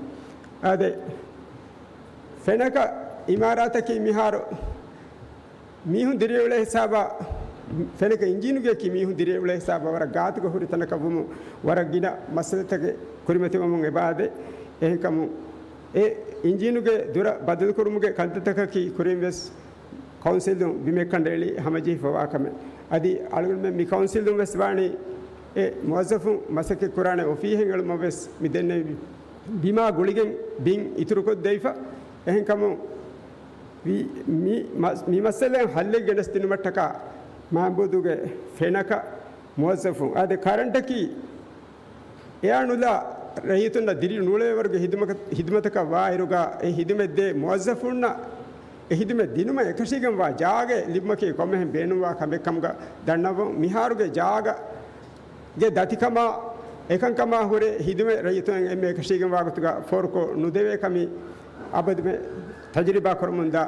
އާދެ، ފެނަކަ އިމާރާތަކީ މިހާރު މީހުން ދިރިއުޅޭ ހިސާބަށް، ފެނަކަ އިންޖީނުގައި މީހުން ދިރިއުޅޭ ހިސާބަށް ވަރަށް ގާތުގަ ހުރި ތަނަކަށް ވުމުން ވަރަށް ގިނަ މައްސަލަތަކެއް ކުރިމަތިވަމުން އެބައާދެ. އެހެންކަމުން އެ އިންޖީނުގެ ދުރަށް ބަދަލުކުރުމުގެ ކަންތައްތަކަކީ ކުރިން ވެސް ކައުންސިލުން ބިމެއް ކަނޑައެޅި ހަމަޖެހިފަވާ ކަމެއް. އަދި އަޅުގަނޑުމެން މި ކައުންސިލުން ވެސް ވާނީ އެ މުވައްޒަފުން މަސައްކަތް ކުރާނެ އޮފީހެއް އެޅުމަށް ވެސް މި ދެންނެވި ބިމާ ގުޅިގެން ބިން އިތުރުކޮށްދެވިފަ. އެހެންކަމުން ވީ، މި މަ-، މި މައްސަލައިން ހައްލެއް ގެނެސްދިނުމަށްޓަކާ މައިންބުދޫގެ ފެނަކަ މުވައްޒަފުން އާދެ، ކަރަންޓަކީ އެއާ ނުލާ ރައްޔިތުންނަށް ދިރިއުޅޭވަރުގެ ހިދުމަކަ-، ހިދުމަތަކަށް ވާއިރުގަ އެ ހިދުމަތްދޭ މުވައްޒަފުންނަށް އެ ހިދުމަތް ދިނުމަށް އެކަށީގެންވާ ޖާގައެއް ލިބުމަކީ ކޮންމެހެން ބޭނުންވާ ކަމެއްކަމުގަ ދަންނަވަން. މިހާރުގެ ޖާގަ ގެ ދަތިކަމާ އެކަންކަމާ ހުރެ ހިދުމަތް ރައްޔިތުން އެންމެ އެކަށީގެންވާ ގޮތުގަ ފޯރުކޮށް ނުދެވޭ ކަމީ އަބަދުމެ ތަޖުރިބާ ކުރަމުންދާ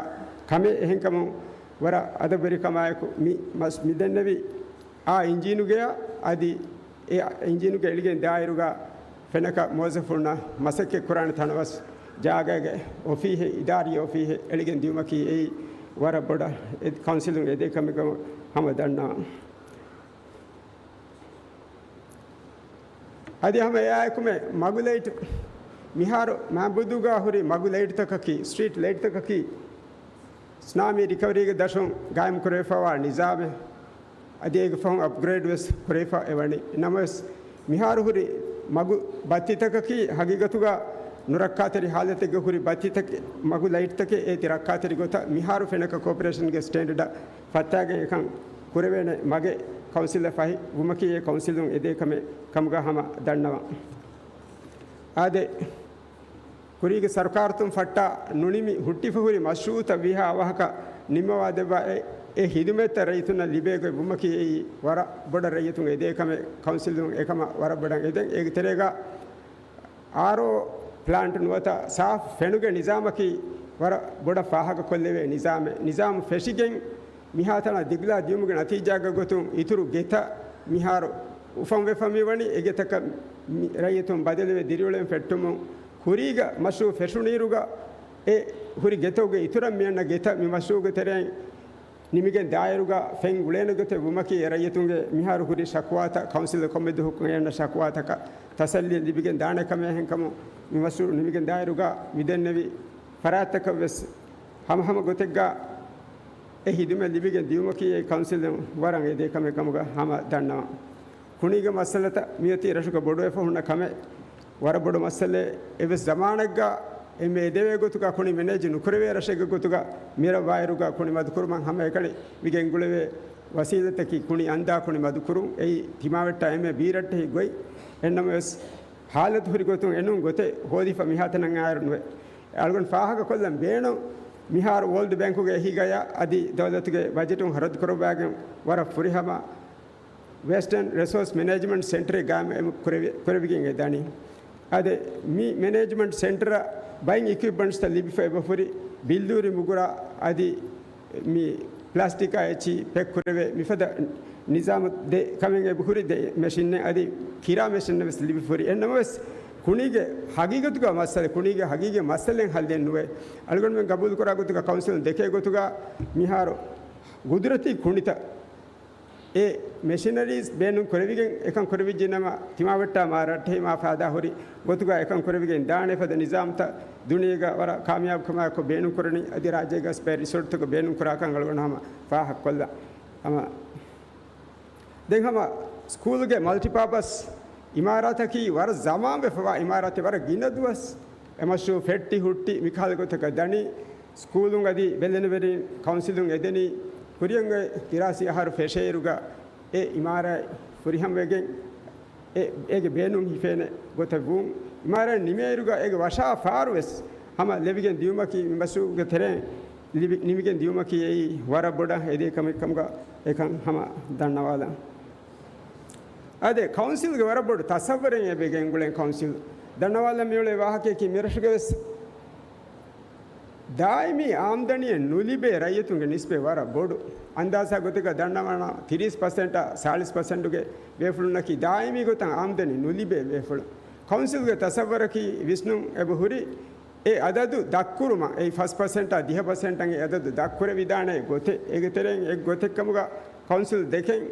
ކަމެއް. އެހެންކަމުން ވަރަށް އަދަބުވެރިކަމާއެކު މި މަސް-، މި ދެންނެވި އާ އިންޖީނުގެއާ އަދި އެ އިންޖީނުގެ އެޅިގެން ދާއިރުގަ ފެނަކަ މުވައްޒަފުންނަށް މަސައްކަތް ކުރާނެ ތަނަވަސް ޖާގައިގެ އޮފީހެއް، އިދާރީ އޮފީހެއް އެޅިގެން ދިޔުމަކީ އެއީ ވަރަށް ބޮޑަށް އެ ކައުންސިލުން އެދޭ ކަމެއްގަ ހަމަ ދަންނަވަން. އަދި ހަމަ އެއާއެކުމެ މަގު ލައިޓް، މިހާރު މައިންބުދޫގަ ހުރި މަގު ލައިޓްތަކަކީ، ސްޓްރީޓް ލައިޓްތަކަކީ ސުނާމީ ރިކަވަރީގެ ދަށުން ގާއިމް ކުރެވިފައިވާ ނިޒާމެއް. އަދި އޭގެ ފަހުން އަޕްގްރޭޑް ވެސް ކުރެވިފަ އެވަނީ. ނަމަވެސް، މިހާރު ހުރި މަގު ބައްތިތަކަކީ ހަގީގަތުގަ ނުރައްކާތެރި ހާލަތެއްގަ ހުރި ބައްތިތަކެއް، މަގު ލައިޓްތަކެއް އޭތި ރައްކާތެރި ގޮތަށް މިހާރު ފެނަކަ ކޯޕަރޭޝަންގެ ސްޓޭންޑަޑަށް ފައްތާގެން އެކަން ކުރެވޭނެ މަގެއް ކައުންސިލަށް ފަހި ވުމަކީ އެ ކައުންސިލުން އެދޭ ކަމެއް ކަމުގަ ހަމަ ދަންނަވަން. އާދެ، ކުރީގެ ސަރުކާރުތުން ފައްޓާ ނުނިމި ހުއްޓިފަ ހުރި މަޝްރޫއުތައް ވީހާ އަވަހަކަށް ނިންމަވާ ދެއްވާ އެ، އެ ހިދުމަތްތައް ރައްޔިތުންނަށް ލިބޭ ގޮތް ވުމަކީ އެއީ ވަރަށް ބޮޑަށް ރައްޔިތުން އެދޭ ކަމެއް، ކައުންސިލުން އެކަމަށް ވަރަށް ބޮޑަށް އެދެން. އޭގެ ތެރޭގަ އާރޯ ޕްލާންޓް ނުވަތަ ސާފް ފެނުގެ ނިޒާމަކީ ވަރަށް ބޮޑަށް ފާހަގަކޮށްލެވޭ ނިޒާމެއް. ނިޒާމް ފެށިގެން މިހާތަނަށް ދިގުލާ ދިޔުމުގެ ނަތީޖާގެ ގޮތުން އިތުރު ގެތައް މިހާރު އުފަންވެފަ މިވަނީ. އެ ގެތަކަށް މި ރައްޔިތުން ބަދަލުވެ ދިރިއުޅެން ފެއްޓުމުން ކުރީގަ މަޝްރޫއު ފެށުނީރުގަ އެ ހުރި ގެތަކުގެ އިތުރަށް މިއަންނަ ގެތައް މި މަޝްރޫއުގެ ތެރެއިން ނިމިގެން ދާއިރުގަ ފެން އުޅޭނެ ގޮތެއް ވުމަކީ، އެ ރައްޔިތުންގެ މިހާރު ހުރި ޝަކުވާތައް ކައުންސިލް ކޮންމެ ދުވަހަކު އެންނަ ޝަކުވާތަކަށް ތަސައްލި ލިބިގެން ދާނެ ކަމެއް އެހެންކަމުން، މި މަޝްރޫޢު ނިމިގެން ދާއިރުގަ މިދެންނެވި ފަރާތްތަކަށް ވެސް ހަމަހަމަ ގޮތެއްގަ އެ ހިދުމަތް ލިބިގެން ދިޔުމަކީ އެ ކައުންސިލުން ވަރަށް އެދޭ ކަމެއް ކަމުގަ ހަމަ ދަންނަވަން. ކުނީގެ މައްސަލަތައް މިއޮތީ ރަށުގަ ބޮޑުވެފަ ހުންނަ ކަމެއް، ވަރަށް ބޮޑު މައްސަލައެއް. އެއްވެސް ޒަމާނެއްގަ އެންމެ އެދެވޭ ގޮތުގަ ކުނި މެނޭޖް ނުކުރެވޭ ރަށެއްގެ ގޮތުގަ މިރަށް ވާއިރުގަ ކުނި މަދުކުރުމަށް ހަމައެކަނި މި ގެންގުޅެވޭ ވަސީލަތަކީ ކުނި އަންދާ ކުނި މަދުކުރުން. އެއީ ތިމާވެއްޓާ އެންމެ ބީރައްޓެހި ގޮތް. އެހެންނަމަވެސް، ހާލަތު ހުރި ގޮތުން އެނޫން ގޮތެއް ހޯދިފަ މިހާތަނަށް އައިރު ނުވޭ. އަޅުގަނޑު ފާހަގަކޮށްލަން ބޭނުން، މިހާރު ވޯލްޑް ބޭންކުގެ އެހީގަޔާ އަދި ދައުލަތުގެ ބަޖެޓުން ހަރަދު ކުރައްވާގެން ވަރަށް ފުރިހަމަ ވެސްޓަން ރިސޯސް މެނޭޖްމަންޓް ސެންޓަރެއް ގާއިމު ކުރެވި-، ކުރެވިގެން އެދާނީ. އަދި މި މެނޭޖްމަންޓް ސެންޓަރަށް ބައިން އިކްއިޕްމަންޓްސްތައް ލިބިފަ އެބަ ހުރި ބިއްލޫރި މުގުރާ އަދި މި ޕްލާސްޓިކާ އެއްޗި ޕެކް ކުރެވޭ މިފަދަ ނިޒާމު ދެ ކަމެއް އެބަ ހުރި ދެ މެޝިންއެއް އަދި ކިރާ މެޝިންއެއް ވެސް ލިބިފަ ހުރި. އެހެންނަމަވެސް، ކުނީގެ ހަގީގަތުގަ މައްސަލަ، ކުނީގެ ހަގީގީ މައްސަލައެއް ހައްލެއް ނުވޭ. އަޅުގަނޑުމެން ގަބޫލުކުރާ ގޮތުގަ ކައުންސިލުން ދެކޭ ގޮތުގަ މިހާރު ގުދުރަތީ ކުނިތައް އެ މެޝިނަރީސް ބޭނުން ކުރެވިގެން އެކަން ކުރެވިއްޖެ ނަމަ، ތިމާވެއްޓާ މާ ރައްޓެހި މާ ފާދާ ހުރި ގޮތުގަ އެކަން ކުރެވިގެން ދާނެ ފަދަ ނިޒާމްތައް ދުނިޔޭގަ ވަރަށް ކާމިޔާބުކަމާއެކު ބޭނުން ކުރަނީ. އަދި ރާއްޖޭގަ ސްޕޭ ރިސޯޓްތަކަށް ބޭނުން ކުރާކަން އަޅުގަނޑު ހަމަ ފާހަގަކޮށްލަން. ހަމަ ދެން ހަމަ ސްކޫލްގެ މަލްޓިޕާޕަސް އިމާރާތަކީ ވަރަށް ޒަމާން ވެފަވާ އިމާރާތެއް، ވަރަށް ގިނަ ދުވަސް އެ މަޝްރޫޢު ފެއްޓި ހުއްޓި މިކަހަލަ ގޮތަކަށް ދަނީ. ސްކޫލުން އަދި ބެލެނިވެރިން ކައުންސިލުން އެދެނީ ކުރިއަށް އޮތް ދިރާސީ އަހަރު ފެށޭއިރުގަ އެ އިމާރާތް ފުރިހަމަވެގެން އެ-، އޭގެ ބޭނުން ހިފޭނެ ގޮތަށް ވުން. އިމާރާތް ނިމޭއިރުގަ އޭގެ ވަށާ ފާރު ވެސް ހަމަ ލެވިގެން ދިޔުމަކީ މި މަޝްރޫޢުގެ ތެރެއިން ލިބި-، ނިމިގެން ދިޔުމަކީ އެއީ ވަރަށް ބޮޑަށް އެދޭ ކަމެއް ކަމުގަ އެކަން ހަމަ ދަންނަވާލަން. އާދެ، ކައުންސިލްގެ ވަރަށް ބޮޑު ތަސައްވަރެއް އެބަ ގެންގުޅެން ކައުންސިލް ދަންނަވާލަން މިއުޅޭ ވާހަކަޔަކީ މިރަށުގެވެސް ދާއިމީ އާމްދަނީއެއް ނުލިބޭ ރައްޔިތުންގެ ނިސްބަތް ވަރަށް ބޮޑު. އަންދާޒާ ގޮތެއްގަ ދަންނަވަން ތިރީސް ޕަސެންޓާ ސާޅީސް ޕަސެންޓުގެ ބޭފުޅުންނަކީ ދާއިމީ ގޮތަށް އާމްދަނީ ނުލިބޭ ބޭފުޅުން. ކައުންސިލްގެ ތަސައްވަރަކީ ވިސްނުން އެބަ ހުރި އެ އަދަދު ދަށްކުރުމަށް، އެއީ ފަސް ޕަސެންޓާ ދިހަ ޕަސެންޓަށް އެ އަދަދު ދަށްކުރެވިދާނެ ގޮތެއް. އޭގެ ތެރެއިން އެއް ގޮތެއް ކަމުގަ ކައުންސިލް ދެކެން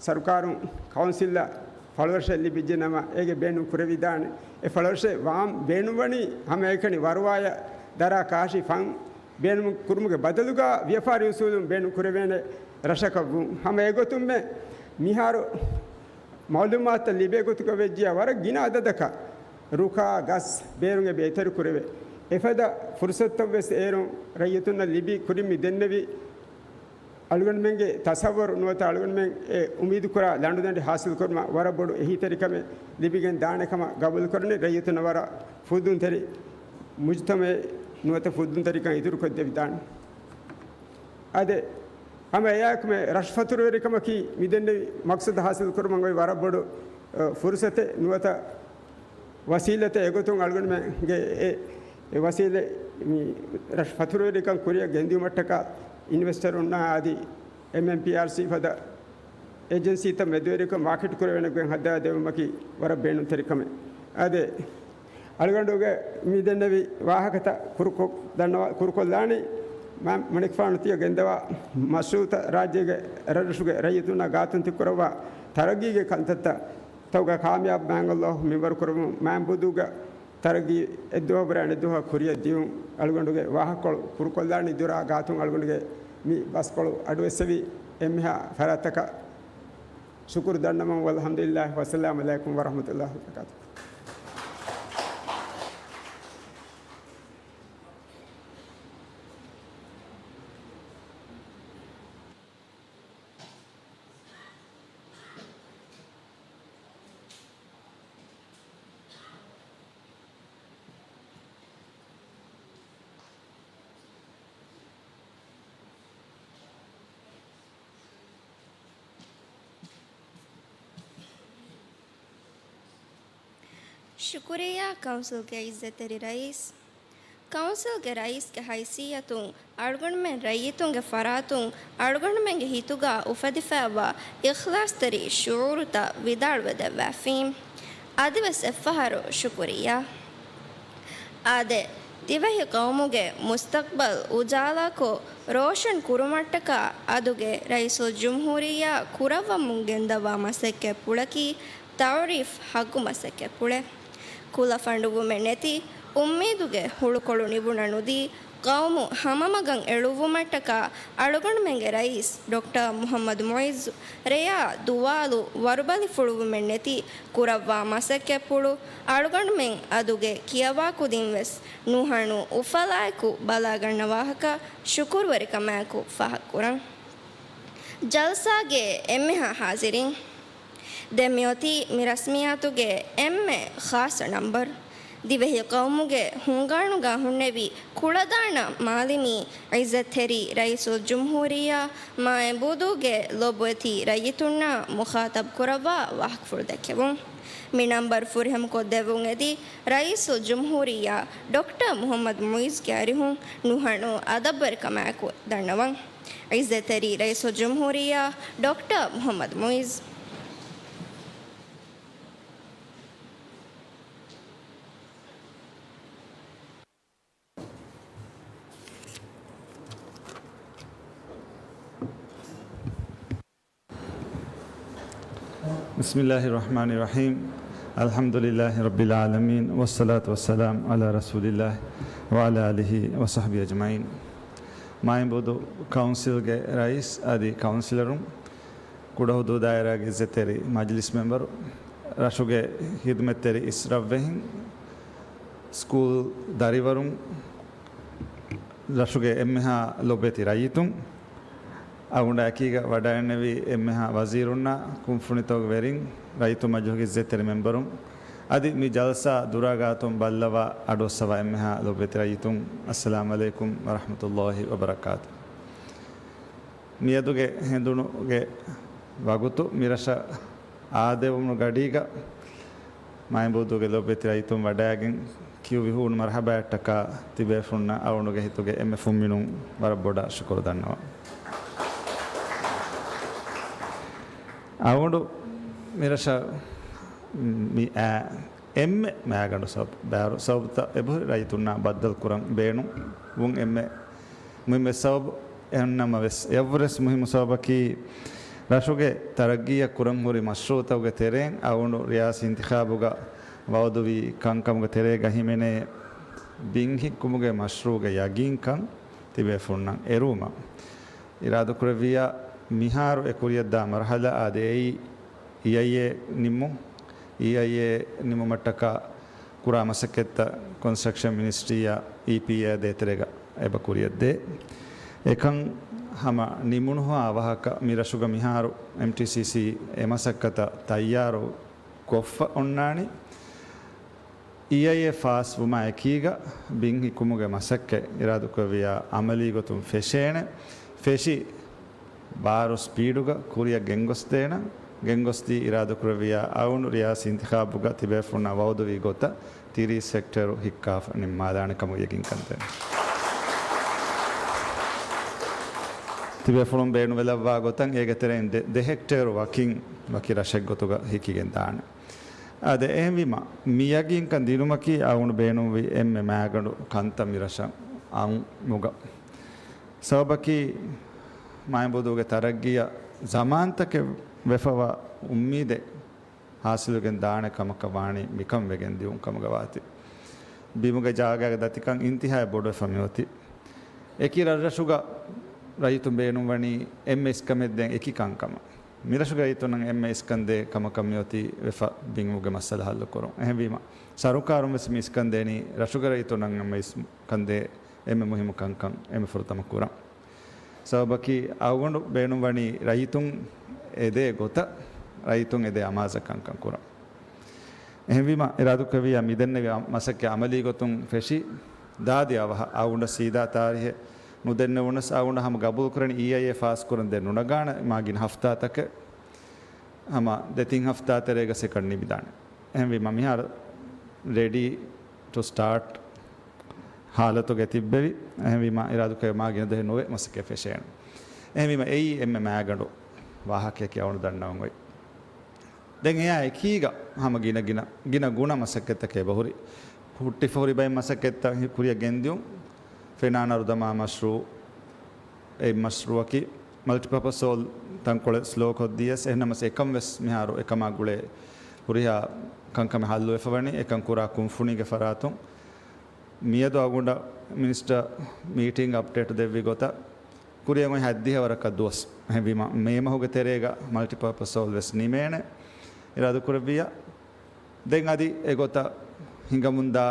ސަރުކާރުން ކައުންސިލްއަށް ފަޅުރަށެއް ލިބިއްޖެ ނަމަ، އޭގެ ބޭނުން ކުރެވިދާނެ. އެ ފަޅުރަށެއް ވާން ބޭނުންވަނީ ހަމައެކަނި ވަރުވާޔަށް ދަރާ ކާށި ފަން ބޭނުން ކުރުމުގެ ބަދަލުގަ ވިޔަފާރި އުސޫލުން ބޭނުން ކުރެވޭނެ ރަށަކަށް ވުން. ހަމަ އެގޮތުންމެ މިހާރު މައުލޫމާތުތައް ލިބޭ ގޮތުގަ ވެއްޖިޔާ ވަރަށް ގިނަ އަދަދަކަށް ރުކާ ގަސް ބޭރުން އެބަ އެތެރެ ކުރެވޭ. އެފަދަ ފުރުސަތުތައް ވެސް އޭރުން ރައްޔިތުންނަށް ލިބި ކުރިން މި ދެންނެވި އަޅުގަނޑުމެންގެ ތަސައްވަރު ނުވަތަ އަޅުގަނޑުމެން އެ އުއްމީދުކުރާ ލަނޑުދަނޑި ހާސިލްކުރުމަށް ވަރަށް ބޮޑު އެހީތެރިކަމެއް ލިބިގެން ދާނެ ކަމަށް ގަބޫލުކުރަނީ. ރައްޔިތުންނަށް ވަރަށް ފުއްދުންތެރި މުޖުތަމަޢެއް ނުވަތަ ފުއްދުންތެރިކަން އިތުރުކޮށްދެވިދާނެ. އާދެ، ހަމަ އެއާއެކުމެ ރަށު ފަތުރުވެރިކަމަކީ މިދެންނެވި މަޤްޞަދު ހާސިލްކުރުމަށް އޮތް ވަރަށް ބޮޑު، އަ، ފުރުޞަތެއް ނުވަތަ ވަސީލަތެއް. އެގޮތުން އަޅުގަނޑުމެންގެ އެ، އެ ވަސީލަތް މި ރަށު ފަތުރުވެރިކަން ކުރިއަށް ގެންދިއުމަށްޓަކާ އިންވެސްޓަރުންނާ އަދި އެމްއެމްޕީއާރްސީ ފަދަ އޭޖެންސީތައް މެދުވެރިކޮށް މާކެޓް ކުރެވޭނެ ގޮތް ހައްދަވާ ދެވުމަކީ ވަރަށް ބޭނުންތެރި ކަމެއް. އާދެ، އަޅުގަނޑުގެ މި ދެންނެވި ވާހަކަތައް ކުރުކޮށް ދަންނަވާ-، ކުރުކޮށްލާނީ މާ-، މަނިކުފާނު ތިޔަ ގެންދަވާ މަޝްރޫޢުތައް ރާއްޖޭގެ ރަށްރަށުގެ ރައްޔިތުންނާ ގާތުން ތިއްކުރައްވާ ތަރައްގީގެ ކަންތައްތައް ތައުގަ ކާމިޔާބު މާތް ﷲ މިންވަރު ކުރަމުން މާތް ބުދޫގަ ތަރައްގީ އެއްދުވަހު ބުރާނެ އެއްދުވަހަށް ކުރިއަށް ދިޔުން އަޅުގަނޑުގެ ވާހަކަކޮޅު ކުރުކޮށްލާނީ. ދުރާ ގާތުން އަޅުގަނޑުގެ މި ބަސްކޮޅު އަޑުއެއްސެވި އެންމެހާ ފަރާތްތަކަށް ޝުކުރު ދަންނަވަމުން. ވަލްޙަމްދުލިއްލާހި. ވައްސަލާމު ޢަލައިކުމް ވަރަޙްމަތުﷲ ވަބަރަކާތުހު. ޝުކުރިއްޔާ ކައުންސިލްގެ ޢިއްޒަތްތެރި ރައީސް. ކައުންސިލްގެ ރައީސްގެ ހައިސިއްޔަތުން އަޅުގަނޑުމެން ރައްޔިތުންގެ ފަރާތުން އަޅުގަނޑުމެންގެ ހިތުގަ އުފެދިފައިވާ އިޚްލާޞްތެރި ޝުޢޫރުތައް ވިދާޅުވެދެއްވާފި. އަދިވެސް އެއްފަހަރު ޝުކުރިއްޔާ. އާދެ، ދިވެހި ޤައުމުގެ މުސްތަޤްބަލް އުޖާލާކޮށް ރޯޝަން ކުރުމަށްޓަކާ އަދުގެ ރައީސުލްޖުމްހޫރިއްޔާ ކުރައްވަމުން ގެންދަވާ މަސައްކަތްޕުޅަކީ ތަޢުރީފް ޙައްޤު މަސައްކަތްޕުޅެއް. ކުލަފަނޑުވުމެއް ނެތި އުއްމީދުގެ ހުޅުކޮޅު ނިބުނަނުދީ، ޤައުމު ހަމަމަގަށް އެޅުއްވުމަށްޓަކާ އަޅުގަނޑުމެންގެ ރައީސް ޑޮކްޓަރ މުޙައްމަދު މުޢިއްޒު ރެޔާ ދުވާލު ވަރުބަލިފުޅުވުމެއް ނެތި ކުރައްވާ މަސައްކަތްޕުޅު އަޅުގަނޑުމެން އަދުގެ ކިޔަވާ ކުދިން ވެސް ނުހަނު އުފަލާއެކު ބަލާގަންނަ ވާހަކަ ޝުކުރުވެރިކަމާއެކު ފާހަގަކުރަން. ޖަލްސާގެ އެންމެހާ ޙާޟިރީން! ދެން މިއޮތީ މި ރަސްމިއްޔާތުގެ އެންމެ ޚާއްޞަ ނަންބަރު. ދިވެހި ޤައުމުގެ ހުންގާނުގަ ހުންނެވި ކުޅަދާނަ މާލެމީ ޢިއްޒަތްތެރި ރައީސުލްޖުމްހޫރިއްޔާ މާތް ބުދޫގެ ލޮބުވެތި ރައްޔިތުންނާ މުޚާޠަބު ކުރައްވާ ވާހަކަފުޅު ދެއްކެވުން. މި ނަންބަރު ފުރިހަމަކޮށްދެއްވުން އެދި ރައީސުލްޖުމްހޫރިއްޔާ ޑޮކްޓަރ މުޙައްމަދު މުޢިއްޒުގެ އަރިހުން ނުހަނު އަދަބުވެރިކަމާއެކު ދަންނަވަން. ޢިއްޒަތްތެރި ރައީސުލްޖުމްހޫރިއްޔާ ޑޮކްޓަރ މުޙައްމަދު މުޢިއްޒު. بسم الله الرحمن الرحيم. الحمد لله رب العالمين، والصلاة والسلام على رسول الله وعلى آله وصحبه أجمعين. މާތް ބުދޫ ކައުންސިލްގެ ރައީސް އަދި ކައުންސިލަރުން، ކުޑަހުދޫ ދާއިރާގެ އިއްޒަތްތެރި މަޖިލިސް މެމްބަރު، ރަށުގެ ޚިދުމަތްތެރި އިސް ރަށްވެހިން، ސްކޫލް ދަރިވަރުން، ރަށުގެ އެންމެހާ ލޮބުވެތި ރައްޔިތުން، އަޅުގަނޑާ އެކީގަ ވަޑައިގެންނެވި އެންމެހާ ވަޒީރުންނާ، ކުންފުނިތަކުގެ ވެރިން، ރައްޔިތު މަޖިލީހުގެ އިއްޒަތްތެރި މެމްބަރުން، އަދި މި ޖަލްސާ ދުރާ ގާތުން ބައްލަވާ އަޑުއައްސަވާ އެންމެހާ ލޮބުވެތި ރައްޔިތުން، އައްސަލާމް ޢަލައިކުމް ވަރަޙްމަތުﷲި ވަބަރަކާތު. މިއަދުގެ ހެނދުނުގެ ވަގުތު މިރަށަށް އާދެވުމުގެ ގަޑީގަ މާތް ބުދޫގެ ލޮބުވެތި ރައްޔިތުން ވަޑައިގެން ކިޔުއްވި ހޫނު މަރުޙަބާއަށްޓަކާ ތިބޭފުޅުންނަށް އަޅުގަނޑުގެ ހިތުގެ އެންމެ ފުންމިނުން ވަރަށް ބޮޑަށް ޝުކުރު ދަންނަވަން. އަޅުގަނޑު މިރަށަށް މި އާ އެންމެ މާގަނޑު ސަބަބު، ބާރު ސަބަބުތައް އެބަހުރި ރައްޔިތުންނާ ބައްދަލުކުރަން ބޭނުންވުން އެންމެ މުހިއްމު ސަބަބު. އެހެންނަމަވެސް، އެއަށްވުރެސް މުހިއްމު ސަބަބަކީ، ރަށުގެ ތަރައްގީއަށް ކުރަން ހުރި މަޝްރޫޢުތަކުގެ ތެރެއިން އަޅުގަނޑު ރިޔާސީ އިންތިޚާބުގަ ވައުދުވި ކަންކަމުގެ ތެރޭގަ ހިމެނޭ ބިން ހިއްކުމުގެ މަޝްރޫޢުގެ ޔަގީންކަން ތިބޭފުޅުންނަށް އެރުވުމަށް އިރާދަކުރެއްވިއްޔާ، މިހާރު އެ ކުރިއަށްދާ މަރުޙަލާ އާދެ، އެއީ އީއައިއޭ ނިންމުން. އީއައިއޭ ނިންމުމަށްޓަކާ ކުރާ މަސައްކަތްތައް ކޮންސްޓްރަކްޝަން މިނިސްޓްރީއާ އީޕީއޭ ދޭތެރޭގަ އެބަ ކުރިއަށްދޭ. އެކަން ހަމަ ނިމުނުހާ ވާހަކަ މި ރަށުގަ މިހާރު އެމްޓީސީސީ އެ މަސައްކަތަށް ތައްޔާރު ކޮށްފަ އޮންނާނީ. އީއައިއޭ ފާސް ވުމާ އެކީގަ ބިން ހިއްކުމުގެ މަސައްކަތް އިރާދަކުރެއްވިއްޔާ އަމަލީ ގޮތުން ފެށޭނެ. ފެށި ބާރު ސްޕީޑުގަ ކުރިއަށް ގެންގޮސްދޭނަން. ގެންގޮސްދީ އިރާދަކުރެއްވިއްޔާ އަޅުގަނޑު ރިޔާސީ އިންތިޚާބުގަ ތިބޭފުޅުންނާ ވައުދުވި ގޮތަށް ތިރީސް ހެކްޓޭރު ހިއްކާފަ ނިންމާލާނެ ކަމަށް ޔަގީންކަން ދޭން. ތިބޭފުޅުން ބޭނުންވެލައްވާ ގޮތަށް އޭގެ ތެރެއިން ދެ، ދެ ހެކްޓޭރު ވަކިން ވަކި ރަށެއްގޮތުގަ ހިއްކިގެން ދާނެ. އާދެ، އެހެންވީމަ، މި ޔަގީންކަން ދިނުމަކީ އަޅުގަނޑު ބޭނުންވި އެންމެ މާގަނޑު ކަންތައް މި ރަށަށް އައުމުގަ. ސަބަބަކީ، މާތް ބުދޫގެ ތަރައްގީއަށް ޒަމާންތަކެއް ވެފަވާ އުއްމީދެއް ހާސިލުވެގެން ދާނެ ކަމަކަށް ވާނީ މިކަން ވެގެން ދިއުން ކަމުގަ ވާތީ. ބިމުގެ ޖާގާގެ ދަތިކަން އިންތިހާއަށް ބޮޑުވެފަ މިއޮތީ. އެކި ރަށްރަށުގަ ރައްޔިތުން ބޭނުންވަނީ އެންމެ އިސްކަމެއް ދޭން އެކި ކަންކަމަށް. މިރަށުގެ ރައްޔިތުންނަށް އެންމެ އިސްކަންދޭ ކަމަކަށް މިއޮތީ ވެފަ ބިންމުގެ މައްސަލަ ހައްލުކުރުން. އެހެންވީމަ، ސަރުކާރުން ވެސް މި އިސްކަންދޭނީ ރަށުގެ ރައްޔިތުންނަށް އެންމެ އިސްކަންދޭ އެންމެ މުހިއްމު ކަންކަން އެންމެ ފުރަތަމަ ކުރަން. ސަބަބަކީ، އަޅުގަނޑު ބޭނުންވަނީ ރައްޔިތުން އެދޭ ގޮތަށް، ރައްޔިތުން އެދޭ އަމާޒަށް ކަންކަން ކުރަން. އެހެންވީމަ، އިރާދަކުރެއްވިއްޔާ މިދެންނެވި މަސައްކަތް އަމަލީ ގޮތުން ފެށި، ދާދި އަވަހަށް އަޅުގަނޑަށް ސީދާ ތާރީހެއް ނުދެންނެވުނަސް، އަޅުގަނޑަށް ހަމަ ގަބޫލުކުރަނީ އީއައިއޭ ފާސްކުރަން ދެން ނުނަގާނެ މާ ގިނަ ހަފްތާތަކެއް، ހަމަ ދެތިން ހަފްތާ ތެރޭގަ ސެކަންޑް ނިމިދާނެ. އެހެންވީމަ، މިހާރު ރެޑީ ޓު ސްޓާޓް ހާލަތުގަ ތިއްބެވި. އެހެންވީމަ، އިރާދަކުރެއްވިއްޔާ މާ ގިނަ ދުވަހެއް ނުވެ މަސައްކަތް ފެށޭނެ. އެހެންވީމަ، އެއީ އެންމެ މާގަނޑު ވާހަކައެކޭ އަޅުގަނޑު ދަންނަވަން އޮތް. ދެން އެއާ އެކީގަ ހަމަ ގިނަ ގިނަ، ގިނަ ގުނަ މަސައްކަތްތަކެއް އެބަހުރި. ހުއްޓިފަ ހުރި ބައެއް މަސައްކަތްތައް ކުރިއަށް ގެންދިޔުން. ފެނާނަރު ދަމާ މަޝްރޫޢު، އެ މަޝްރޫޢަކީ މަލްޓިޕާޕަސް ހޯލް ތަންކޮޅެއް ސްލޯ ކޮށްދިޔަސް، އެހެންނަމަސް އެކަން ވެސް މިހާރު އެކަމާ ގުޅޭ ހުރިހާ ކަންކަމެއް ހައްލުވެފަ ވަނީ، އެކަން ކުރާ ކުންފުނީގެ ފަރާތުން. މިއަދު އަޅުގަނޑަށް މިނިސްޓަރ މީޓިންގ އަޕްޑޭޓް ދެއްވި ގޮތަށް، ކުރިއަށް އޮތް ހަތްދިހަ ވަރަކަށް ދުވަސް. އެހެންވީމަ، މޭ މަހުގެ ތެރޭގަ މަލްޓިޕާޕަސް ހޯލް ވެސް ނިމޭނެ އިރާދަކުރެއްވިއްޔާ. ދެން އަދި އެގޮތަށް ހިނގަމުންދާ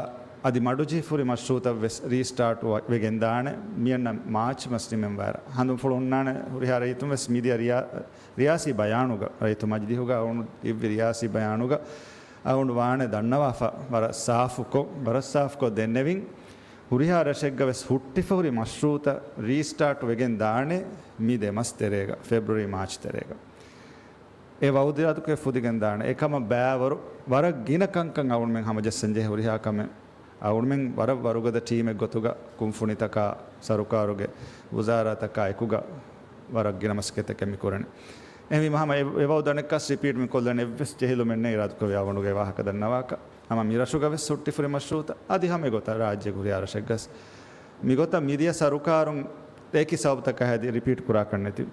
އަދި މަޑުޖެހިފަ ހުރި މަޝްރޫޢުތައް ވެސް ރީސްޓާޓް ވެ-، ވެގެންދާނެ. މިއަންނަ މާޗް މަސް ނިމެން ވާއިރަށް. ހަނދުންފުޅު ހުންނާނެ ހުރިހާ ރައްޔިތުން ވެސް މިދިޔަ ރިޔާ-، ރިޔާސީ ބަޔާނުގަ، ރައްޔިތު މަޖިލީހުގަ އަޅުގަނޑު އިއްވި ރިޔާސީ ބަޔާނުގަ އަޅުގަނޑު ވާނެ ދަންނަވާފަ ވަރަށް ސާފުކޮށް، ވަރަށް ސާފުކޮށް ދެންނެވިން. ހުރިހާ ރަށެއްގަ ވެސް ހުއްޓިފަ ހުރި މަޝްރޫޢުތައް ރީސްޓާޓް ވެގެން ދާނެ މި ދެ މަސް ތެރޭގަ، ފެބްރުއަރީ މާޗް ތެރޭގަ. އެ ވައުދު އިރާދަކުރެ ފުދިގެން ދާނެ. އެކަމަށް ބައިވަރު ވަރަށް ގިނަ ކަންކަން އަޅުގަނޑުމެން ހަމަޖައްސަން ޖެހޭ ހުރިހާ ކަމެއް. އަޅުގަނޑުމެން ވަރަށް ވަރުގަދަ ޓީމެއް ގޮތުގަ ކުންފުނިތަކާ، ސަރުކާރުގެ ވުޒާރާތަކާ އެކުގަ ވަރަށް ގިނަ މަސައްކަތްތަކެއް މި ކުރަނީ. އެހެންވީމަ ހަމަ އެ، އެ ވައުދު އަނެއްކާސް ރިޕީޓް މި ކޮށްލަން އެއްވެސް ޖެހިލުމެއް ނެތް އިރާދަކުރެއްވިޔާ އަޅުގަނޑުގެ ވާހަކަ ދަންނަވާކަށް. ހަމަ މިރަށުގަ ވެސް ހުއްޓިފަ ހުރި މަޝްރޫޢުތައް އަދި ހަމަ އެގޮތަށް ރާއްޖޭގެ ހުރިހާ ރަށެއްގަސް މިގޮތަށް މިދިޔަ ސަރުކާރުން އެކި ސަބަބުތަކާ ހެދި ރިޕީޓް ކުރާކަށް ނެތި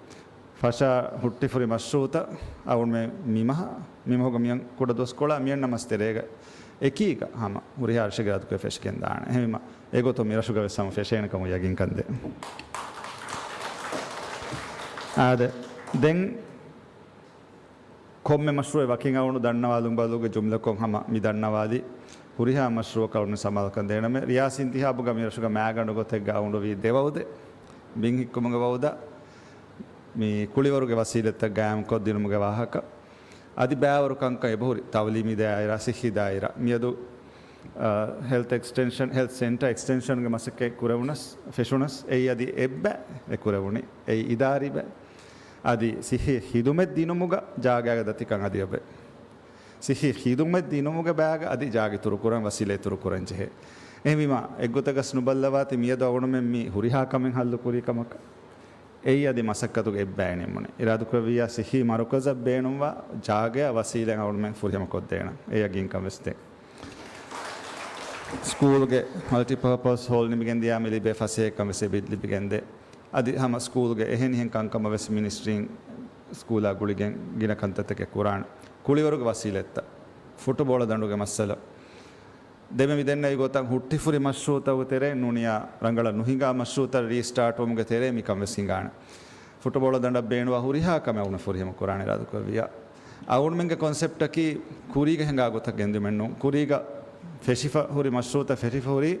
ފަށާ ހުއްޓިފަ ހުރި މަޝްރޫޢުތައް އަޅުގަނޑުމެން މި މަހަ، މި މަހުގަ މިއަން ކުޑަ ދުވަސްކޮޅާ މިއަންނަ މަސް ތެރޭގަ އެކީގަ ހަމަ ހުރިހާ ރަށެއްގަ އިރާދަކުރެ ފެށިގެން ދާނެ. އެހެންވީމަ އެގޮތުން މިރަށުގަ ވެސް ހަމަ ފެށޭނެ ކަމުން ޔަގީންކަން ދޭ. އާދެ، ދެން ކޮންމެ މަޝްރޫޢެއް ވަކިން އަޅުގަނޑު ދަންނަވާލުން ބަދަލުގަ ޖުމްލަކޮށް ހަމަ މި ދަންނަވާލި ހުރިހާ މަޝްރޫޢަކަށް އަޅުގަނޑު ސަމާލުކަން ދޭނަމޭ. ރިޔާސީ އިންތިހާބުގަ މިރަށުގަ މައިގަނޑު ގޮތެއްގަ އަޅުގަނޑު ވީ ދެ ވައުދެއް. ބިން ހިއްކުމުގެ ވައުދާ، މި ކުޅިވަރުގެ ވަސީލަތްތައް ގާއިމްކޮށްދިނުމުގެ ވާހަކަ، އަދި ބައިވަރު ކަންކަން އެބަހުރި ތައުލީމީ ދާއިރާ، ސިއްހީ ދާއިރާ، މިއަދު، އަ، ހެލްތް އެކްސްޓެންޝަން، ހެލްތް ސެންޓަރ އެކްސްޓެންޝަންގެ މަސައްކަތް ކުރެވުނަސް، ފެށުނަސް، އެއީ އަދި އެއްބައި އެ ކުރެވުނީ. އެއީ އިދާރީ ބައި. އަދި ސިއްހީ ޚިދުމަތް ދިނުމުގަ ޖާގައިގަ ދަތިކަން އަދި އެބައި. ސިއްހީ ޚިދުމަތް ދިނުމުގެ ބައިގަ އަދި ޖާގަ އިތުރު ކުރަން، ވަސީލަތް އިތުރު ކުރަން ޖެހޭ. އެހެންވީމަ، އެއްގޮތަކަސް ނުބައްލަވާތީ މިއަދު އަޅުގަނޑުމެން މި ހުރިހާ ކަމެއް ހައްލު ކުރީ ކަމަކަށް. އެއީ އަދި މަސައްކަތުގެ އެއްބައި ނިމުނީ. އިރާދަކުރެއްވިއްޔާ ސިއްހީ މަރުކަޒަށް ބޭނުންވާ ޖާގަޔާ ވަސީލަތް އަޅުގަނޑުމެން ފުރިހަމަ ކޮށްދޭނަން. އެ ޔަގީންކަން ވެސް ދޭ. ސްކޫލްގެ މަލްޓިޕާޕަސް ހޯލް ނިމިގެން ދިޔާ މި ލިބޭ ފަސޭހަކަން ވެސް އެބަ ލިބިގެން ދޭ. އަދި ހަމަ ސްކޫލްގެ އެހެނިހެން ކަންކަމަށް ވެސް މިނިސްޓްރީން ސްކޫލާ ގުޅިގެން ގިނަ ކަންތައްތަކެއް ކުރާނެ. ކުޅިވަރުގެ ވަސީލަތްތައް، ފުޓުބޯޅަ ދަނޑުގެ މައްސަލަ، ދެންމެ މި ދެންނެވި ގޮތަށް ހުއްޓިފަ ހުރި މަޝްރޫޢުތަކުގެ ތެރޭ ނޫނިޔާ ރަނގަޅަށް ނުހިނގާ މަޝްރޫޢުތައް ރީސްޓާޓް ވުމުގެ ތެރޭ މިކަން ވެސް ހިނގާނެ. ފުޓުބޯޅަ ދަނޑަށް ބޭނުންވާ ހުރިހާ ކަމެއް އަޅުގަނޑު ފުރިހަމަ ކުރާނެ އިރާދަކުރެއްވިއްޔާ. އަޅުގަނޑުމެންގެ ކޮންސެޕްޓަކީ ކުރީގަ ހިނގާ ގޮތަށް ގެންދިއުމެއް ނޫން. ކުރީގަ ފެށިފަ ހުރި މަޝްރޫޢުތައް ފެށިފަ ހުރީ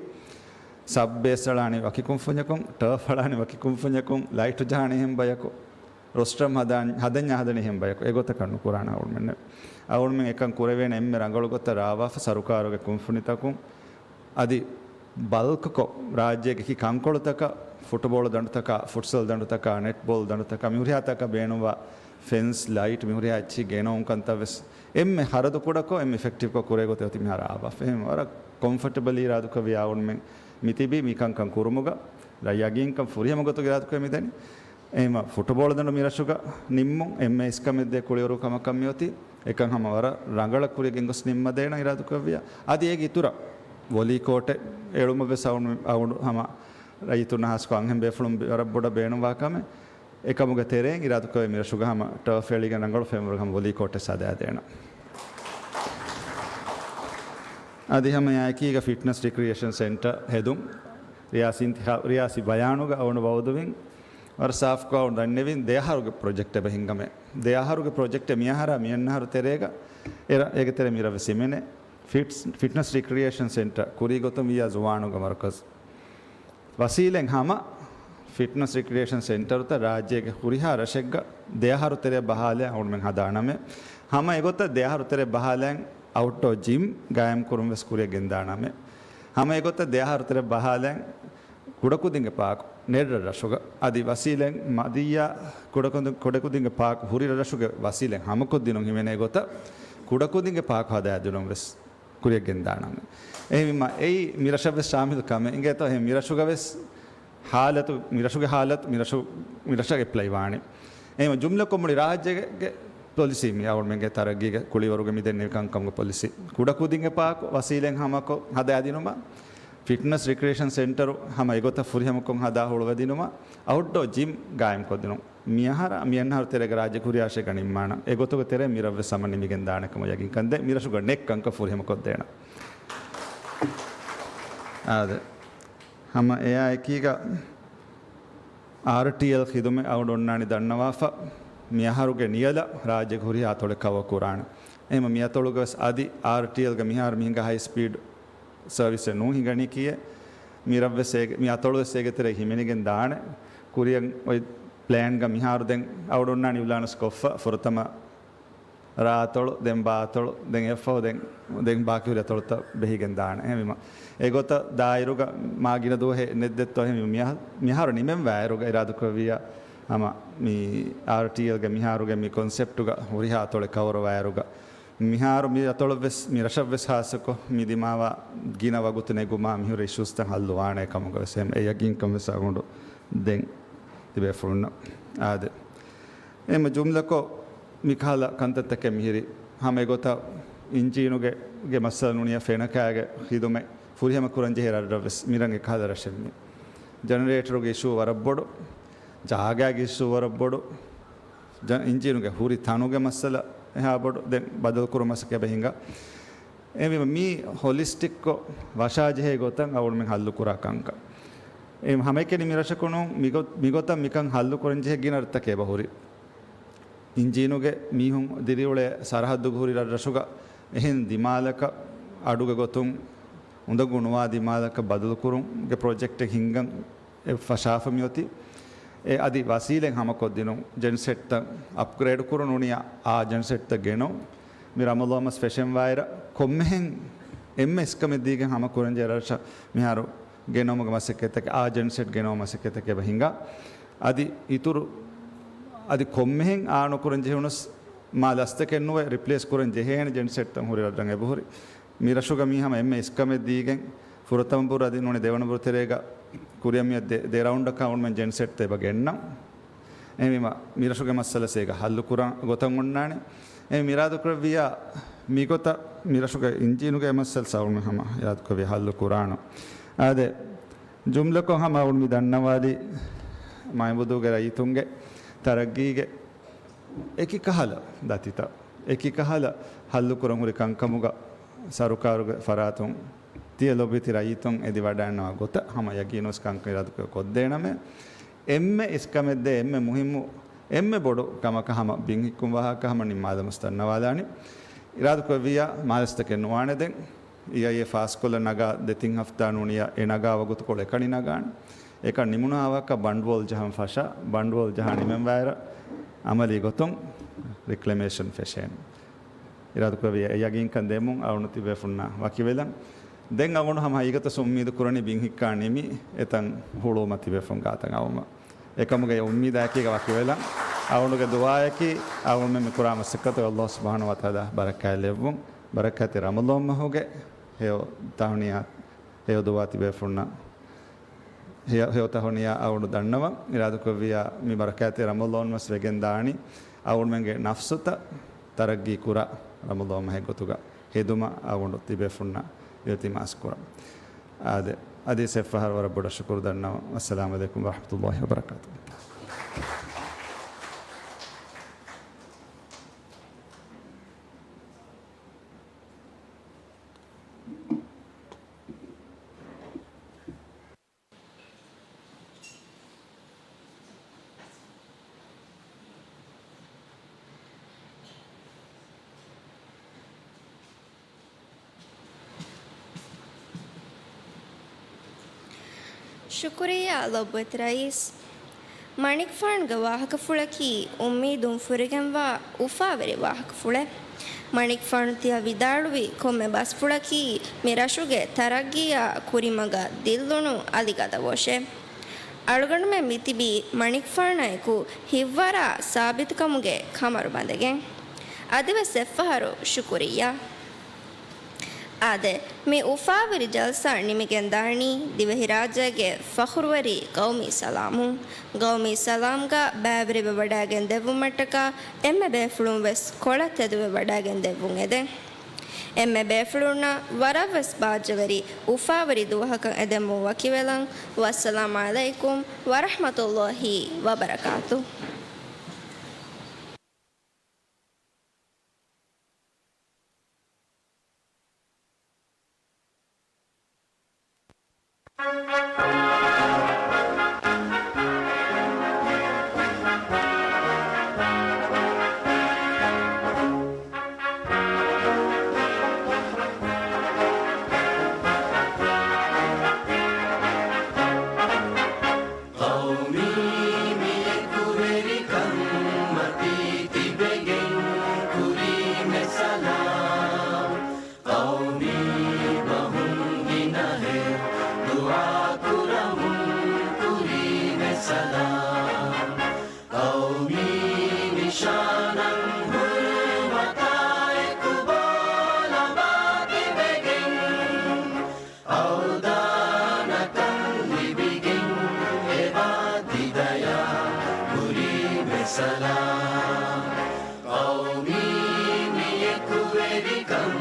ސަބް ބޭސް އަޅާނީ ވަކި ކުންފުންޏަކުން، ޓާފް އަޅާނީ ވަކި ކުންފުންޏަކުން، ލައިޓު ޖަހާނީ އެހެން ބަޔަކު، ރޮސްޓްރަމް ހަދާ-، ހަދަންޏާ ހަދަނީ އެހެން ބަޔަކު. އެގޮތަކަށް ނުކުރާނެ އަޅުގަނޑުމެން. އަޅުގަނޑުމެން އެކަން ކުރެވޭނެ އެންމެ ރަނގަޅު ގޮތަށް ރާވާފަ ސަރުކާރުގެ ކުންފުނިތަކުން އަދި ބަލްކްކޮށް، ރާއްޖޭގެ އެކި ކަންކޮޅުތަކަށް، ފުޓުބޯޅަ ދަނޑުތަކާ، ފުޓްސަލް ދަނޑުތަކާ، ނެޓްބޯލް ދަނޑުތަކާ، މި ހުރިހާ ތަކަށް ބޭނުންވާ ފެންސް، ލައިޓް، މި ހުރިހާ އެއްޗިހި ގެނައުން ކަންތައް ވެސް އެންމެ ހަރަދު ކުޑަކޮށް، އެންމެ އިފެކްޓިވްކޮށް ކުރޭ ގޮތެއް އޮތީ މިހާރު ރާވާފަ. އެހެން ވަރަށް ކޮމްފަޓަބަލީ އިރާދަކުރެއްވިއްޔާ އަޅުގަނޑުމެން މިތިބީ މިކަންކަން ކުރުމުގަ، ރަށް ޔަގީންކަން ފުރިހަމަ ގޮތުގަ އިރާދަކުރެ މިދަނީ. އެހެންވީމަ ފުޓުބޯޅަ ދަނޑު މިރަށުގަ ނިންމުން އެންމެ އިސްކަމެއްދޭ ކުޅިވަރު ކަމަކަށް މިއޮތީ. އެކަން ހަމަ ވަރަށް ރަނގަޅަށް ކުރިއަށް ގެންގޮސް ނިންމަދޭނަން އިރާދަކުރެއްވިއްޔާ. އަދި އޭގެ އިތުރަށް ވޮލީ ކޯޓެއް އެޅުމަށް ވެސް އަޅުގަނޑު، އަޅުގަނޑު ހަމަ ރައްޔިތުންނާ ހާއްސަކޮށް އަންހެން ބޭފުޅުން ވަރަށް ބޮޑަށް ބޭނުންވާ ކަމެއް. އެކަމުގެ ތެރެއިން އިރާދަކުރެ މިރަށުގަ ހަމަ ޓާފް އެޅިގެން ރަނގަޅު ފަރިމަރުގަ ހަމަ ވޮލީ ކޯޓެއް ހަދާދޭނަން. އަދި ހަމަ އެކީގަ ފިޓްނަސް ރިކްރިއޭޝަން ސެންޓަރ ހެދުން. ރިޔާސީ އިންތިހާ-، ރިޔާސީ ބަޔާނުގަ އަޅުގަނޑު ވައުދުވިން. ވަރަށް ސާފުކޮށް އަޅުގަނޑު ދަންނެވިން ދެ އަހަރުގެ ޕްރޮޖެކްޓް އެބަ ހިންގަމޭ. ދެ އަހަރުގެ ޕްރޮޖެކްޓް މިއަހަރާ މިއަންނަ އަހަރު ތެރޭގަ އެރަށް އޭގެ ތެރޭ މިރަށް ވެސް ހިމެނޭ. ފިޓްސް-، ފިޓްނަސް ރިކްރިއޭޝަން ސެންޓަރ ކުރީ ގޮތުން ވިއްޔާ ޒުވާނުންގެ މަރުކަޒު. ވަސީލަތް ހަމަ ފިޓްނަސް ރިކްރިއޭޝަން ސެންޓަރުތައް ރާއްޖޭގެ ހުރިހާ ރަށެއްގަ ދެ އަހަރު ތެރޭ ބަހާލައި އަޅުގަނޑުމެން ހަދާނަމޭ. ހަމަ އެގޮތަށް ދެ އަހަރު ތެރޭ ބަހާލައި އައުޓްޑޯ ޖިމް ގާއިމް ކުރުން ވެސް ކުރިއަށް ގެންދާނަމޭ. ހަމަ އެގޮތަށް ދެ އަހަރު ތެރޭ ބަހާލައި ކުޑަކުދިންގެ ޕާކު ނެތް ރަށްރަށުގަ އަދި ވަސީލަތް މަދިއްޔާ ކުޑަކުދި-، ކުޑަކުދިންގެ ޕާކު ހުރި ރަށްރަށުގެ ވަސީލަތް ހަމަކޮށްދިނުން ހިމެނޭ ގޮތަށް ކުޑަކުދިންގެ ޕާކު ހަދާދިނުން ވެސް ކުރިއަށް ގެންދާނަމޭ. އެހެންވީމަ، އެއީ މިރަށަށް ވެސް ޝާމިލު ކަމެއް. އިނގޭތޯ، އެހެން މިރަށުގަ ވެސް ހާލަތު، މިރަށުގެ ހާލަތު، މިރަށު، މިރަށަށް އެޕްލައި ވާނެ. އެހެންވީމަ، ޖުމްލަކޮށް މުޅި ރާއްޖޭގެ ޕޮލިސީ މި އަޅުގަނޑުމެންގެ ތަރައްގީގެ ކުޅިވަރުގެ މި ދެންނެވި ކަންކަމުގެ ޕޮލިސީ. ކުޑަކުދިން އެއް ޕާކު ވަސީލަތް ހަމަކޮށް ހަދާދިނުމަށް، ފިޓްނަސް ރިކްރިއޭޝަން ސެންޓަރު ހަމަ އެގޮތަށް ފުރިހަމަކޮށް ހަދާ ހުޅުވެދިނުމަށް، އައުޓްޑޯ ޖިމް ގާއިމްކޮށްދިނުން. މިއަހަރަށް، މިއަންނަހަރު ތެރޭގަ ރާއްޖެ ކުރިއަށް އަށެއްގަ ނިންމާނަން. އެގޮތުގެ ތެރެއިން މިރަށްވެސް ހަމަ ނިމިގެން ދާނެ ކަމަށް ޔަގީންކަން ދޭ. މިރަށުގަ ނެތް ކަންކަން ފުރިހަމަކޮށްދޭނަން. އާދެ. ހަމަ އެއާ އެކީގަ އާރްޓީއެލް ޚިދުމަތް އަޅުގަނޑު އޮންނާނީ ދަންނަވާފަ، މިއަހަރުގެ ނިޔަލަށް ރާއްޖޭގެ ހުރިހާ އަތޮޅެއް ކަވަރ ކުރާނެ. އެހެންވީމަ މި އަތޮޅުގަވެސް އަދި އާރްޓީއެލްގެ މިހާރު މި ހިނގާ ހައި ސްޕީޑް ސަރވިސެއް ނޫން ހިނގަނީކީއެއް. މި ރަށްވެސް އޭގެ، މި އަތޮޅުވެސް އޭގެ ތެރެއަށް ހިމެނިގެން ދާނެ. ކުރިއަށް އޮތް ޕްލޭންގަ މިހާރު ދެން އަޅުގަނޑު އޮންނާނީ އިޢުލާނުވެސް ކޮށްފަ، ފުރަތަމަ ރ އަތޮޅު، ދެން ބ އަތޮޅު، ދެން އެފް އަތޮޅު، ދެން، ދެން ބާކީ ހުރި އަތޮޅުތައް ބެހިގެން ދާނެ. އެހެންވީމަ، އެގޮތަށް ދާއިރުގަ މާ ގިނަ ދުވަހެއް ނެތްދެއްތޯ. އެހެންވީމަ، މިހާ-، މިހާރު ނިމެން ވާއިރުގަ އިރާދަކުރެއްވިއްޔާ، ހަމަ މި އާރްޓީއެލްގެ މިހާރުގެ މި ކޮންސެޕްޓުގަ ހުރިހާ އަތޮޅެއް ކަވަރ ވާއިރުގަ، މިހާރު މި އަތޮޅަށްވެސް، މި ރަށަށްވެސް ހާއްސަކޮށް، މި ދިމާވާ ގިނަ ވަގުތު ނެގުމާ މިހުރި އިޝޫސްތައް ހައްލުވާނެ ކަމުގަވެސް އެ ޔަގީންކަންވެސް އަޅުގަނޑު ދެން ތިބޭފުޅުންނަށް. އާދެ. އެހެންވީމަ ޖުމްލަކޮށް، މިކަހަލަ ކަންތައްތަކެއް މިހިރީ. ހަމަ އެގޮތަށް އިންޖީނުގެ، ގެ މައްސަލަ ނޫނިއްޔާ ފެނަކާގެ ޚިދުމަތް ފުރިހަމަ ކުރަން ޖެހޭ ރަށްރަށްވެސް މިރަށް އެކަހަލަ ރަށެއް މި. ޖެނެރޭޓަރުގެ އިޝޫ ވަރަށް ބޮޑު، ޖާގާގެ އިޝޫ ވަރަށް ބޮޑު، ޖަ-، އިންޖީނުގެ ހުރި ތަނުގެ މައްސަލަ އެހާ ބޮޑު، ދެން ބަދަލުކުރުމަށް އެބަ ހިނގާ. އެހެންވީމަ މީ ހޮލިސްޓިކްކޮށް ވަށާޖެހޭ ގޮތަށް އަޅުގަނޑުމެން ހައްލުކުރާ ކަންކަން. އެ ހަމައެކަނި މިރަށަކު ނޫން، މިގޮ-، މިގޮތަށް މިކަން ހައްލުކުރަންޖެހޭ ގިނަ ރަށްތަކެއް އެބަހުރި. އިންޖީނުގެ މީހުން ދިރިއުޅޭ ސަރަހައްދުގަ ހުރި ރަށްރަށުގަ އެހެން ދިމާލަކަށް އަޑުގެ ގޮތުން އުނދަގޫ ނުވާ ދިމާލަކަށް ބަދަލުކުރުމުގެ ޕްރޮޖެކްޓެއް ހިންގަން އެ ފަށާފަ މިއޮތީ. އެ އަދި ވަސީލަތް ހަމަކޮށްދިނުން، ޖެންސެޓްތައް އަޕްގްރޭޑް ކުރުން ނޫނިއްޔާ އާ ޖެންސެޓްތައް ގެނައުން. މި ރަމަޟާން މަސް ފެށެން ވާއިރަށް ކޮންމެހެން އެންމެ އިސްކަމެއް ދީގެން ހަމަ ކުރަންޖެހޭ ރަށަށް މިހާރު ގެނައުމުގެ މަސައްކަތްތަކެއް، އާ ޖެންސެޓް ގެނައުމުގެ މަސައްކަތްތަކެއް އެބަ ހިނގާ. އަދި އިތުރު، އަދި ކޮންމެހެން އާ ނުކުރަން ޖެހުނަސް މާ ލަސްތަކެއް ނުވެ ރިޕްލޭސް ކުރަން ޖެހޭނެ ޖެންސެޓްތައް ހުރި ރަށްރަށް އެބަހުރި. މި ރަށުގަ މީ ހަމަ އެންމެ އިސްކަމެއް ދީގެން ފުރަތަމަ ބުރު އަދި ނޫނީ ދެވަނަ ބުރު ތެރޭގަ ކުރިއަށް މިއޮތް ދެ، ދެ ރައުންޑަކަށް އަޅުގަނޑުމެން ޖެންސެޓްތައް އެބަ ގެންނަން. އެހެންވީމަ މި ރަށުގެ މައްސަލަ އޭގަ ހައްލު ކުރާ ގޮތަށް އޮންނާނެ. އެ މި އިރާދަކުރެއްވިއްޔާ މިގޮތަށް މި ރަށުގެ އިންޖީނުގެ މައްސަލަ އަޅުގަނޑު ހަމަ އިރާދަކުރެއްވިއްޔާ ހައްލު ކުރާނަން. އާދެ، ޖުމްލަކޮށް ހަމަ އަޅުގަނޑު މި ދަންނަވާލީ މައިބުދޫގެ ރައްޔިތުންގެ ތަރައްގީގެ އެކި ކަހަލަ ދަތިތައް، އެކި ކަހަލަ ހައްލުކުރަން ހުރި ކަންކަމުގަ ސަރުކާރުގެ ފަރާތުން ތިޔަ ލޮބުވެތި ރައްޔިތުން އެދިވަޑައިގަންނަވާ ގޮތަށް ހަމަ ޔަގީނުވެސް ކަންކަން އިރާދަކޮށް ކޮށްދޭނަމޭ. އެންމެ އިސްކަމެއްދޭ، އެންމެ މުހިއްމު، އެންމެ ބޮޑު ކަމަކަށް ހަމަ ބިން ހިއްކުން ވާހަކަ ހަމަ ނިންމާލަމުސް ދަންނަވާލާނީ. އިރާދަކުރެއްވިއްޔާ މާލަސްތަކެއް ނުވާނެ ދެން. އިއައިއޭ ފާސްކޮށްލަ ނަގާ ދެތިން ހަފްތާ ނޫނިއްޔާ އެ ނަގާ ވަގުތުކޮޅު އެކަނި ނަގާނެ. އެކަން ނިމުނު ހާވަކަށް ބަނޑުވަޅު ޖަހަން ފަށާ، ބަނޑުވަޅު ޖަހާ ނިމެންވާއިރަށް އަމަލީ ގޮތުން ރިކްލަމޭޝަން ފެށޭނެ. އިރާދަކުރެއްވިއްޔާ އެ ޔަގީންކަން ދެމުން އަޅުގަނޑު ތިބޭފުންނާ ވަކިވެލަން. ދެން އަޅުގަނޑު ހަމަ ހަގީގަތަށް އުއްމީދު ކުރަނީ ބިން ހިއްކާ ނިމި އެތަން ހުޅުވުމަށް ތިބޭފުން ގާތަށް އައުމަށް. އެކަމުގެ އުއްމީދާއެކީގަ ވަކިވެލަން. އަޅުގަނޑުގެ ދުޢާއަކީ އަޅުގަނޑުމެން މި ކުރާ މަސައްކަތަށް ﷲ ސުބްޙާނަހޫ ވަތަޢާލާ ބަރަކާތް ލެއްވުން. ބަރަކާތްތެރި ރަމަޟާން މަހުގެ ހެޔޮ ތަހުނިޔާ، ހެޔޮ ދުޢާ ތިބޭފުންނަށް، ހެޔޮ، ހެޔޮ ތަހުނިޔާ އަޅުގަނޑު ދަންނަވަން. އިރާދަކުރެއްވިއްޔާ މި ބަރަކާތްތެރި ރަމަޟާން މަސް ވެގެން ދާނީ އަޅުގަނޑުމެންގެ ނަފްސުތައް ތަރައްގީ ކުރާ ރަމަޟާން މަހެއް ގޮތުގަ ހެދުމަށް އަޅުގަނޑު ތިބޭފުންނަށް އިލްތިމާސް ކުރަން. އާދެ، އަދި އެއްފަހަރު ވަރަށް ބޮޑަށް ޝުކުރު ދަންނަވަން. އައްސަލާމު ޢަލައިކުމް ވަރަޙްމަތުﷲ ވަބަރަކާތުހު. ޝުކުރިއްޔާ ލޮބުވެތި ރައީސް. މަނިކުފާނުގެ ވާހަކަފުޅަކީ އުއްމީދުން ފުރިގެންވާ އުފާވެރި ވާހަކަފުޅެއް. މަނިކުފާނު ތިޔަ ވިދާޅުވި ކޮންމެ ބަސްފުޅަކީ މި ރަށުގެ ތަރައްގީއާ ކުރިމަގަށް ދިއްލުނު އަލިގަދަވޮށެއް. އަޅުގަނޑުމެން މިތިބީ މަނިކުފާނާއެކު ހިތްވަރާ ސާބިތުކަމުގެ ކަމަރު ބަނދެގެން. އަދިވެސް އެއްފަހަރު ޝުކުރިއްޔާ. އާދެ، މި އުފާވެރި ޖަލްސާ ނިމިގެންދާނީ ދިވެހިރާއްޖޭގެ ފަޚުރުވެރި ގައުމީ ސަލާމުން. ގައުމީ ސަލާމްގަ ބައިވެރިވެވަޑައިގެން ދެއްވުމަށްޓަކާ އެންމެ ބޭފުޅުން ވެސް ކޮޅަށް ތެދުވެ ވަޑައިގެން ދެއްވުން އެދެން. އެންމެ ބޭފުޅުންނަށް ވަރަށް ވެސް ބާއްޖަވެރި އުފާވެރި ދުވަހަކަށް އެދެމުން ވަކިވެލަން. ވައްސަލާމް ޢަލައިކުމް ވަރަޙްމަތުﷲ ވަބަރަކާތުހު. ޤައުމީ މި އެކުވެރިކަން މަތީ ތިބެގެން ކުރީމެ ސަލާމް. ޤައުމީ ބަހުން ގިނަހެއް ދުޢާ ކުރަމުން ކުރީމެ ސަލާމް. ޤައުމީ ނިޝާނަށް ހުރުމަތާ އެކު ބޯލަމާ ތިބެގެން އަވްދާނަކަން ލިބިގެން އެބާ ތިދަޔާ ކުރީމެ ސަލާމް. ޤައުމީ މި އެކުވެރިކަން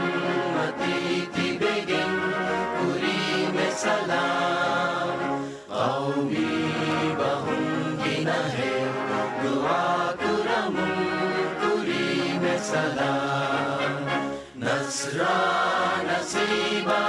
މަތީ ތިބެގެން ކުރީމެ ސަލާމް. ޤައުމީ ބަހުން ގިނަހެއް ދުޢާ ކުރަމުން ކުރީމެ ސަލާމް. ނަޞްރާ ނަސީބާ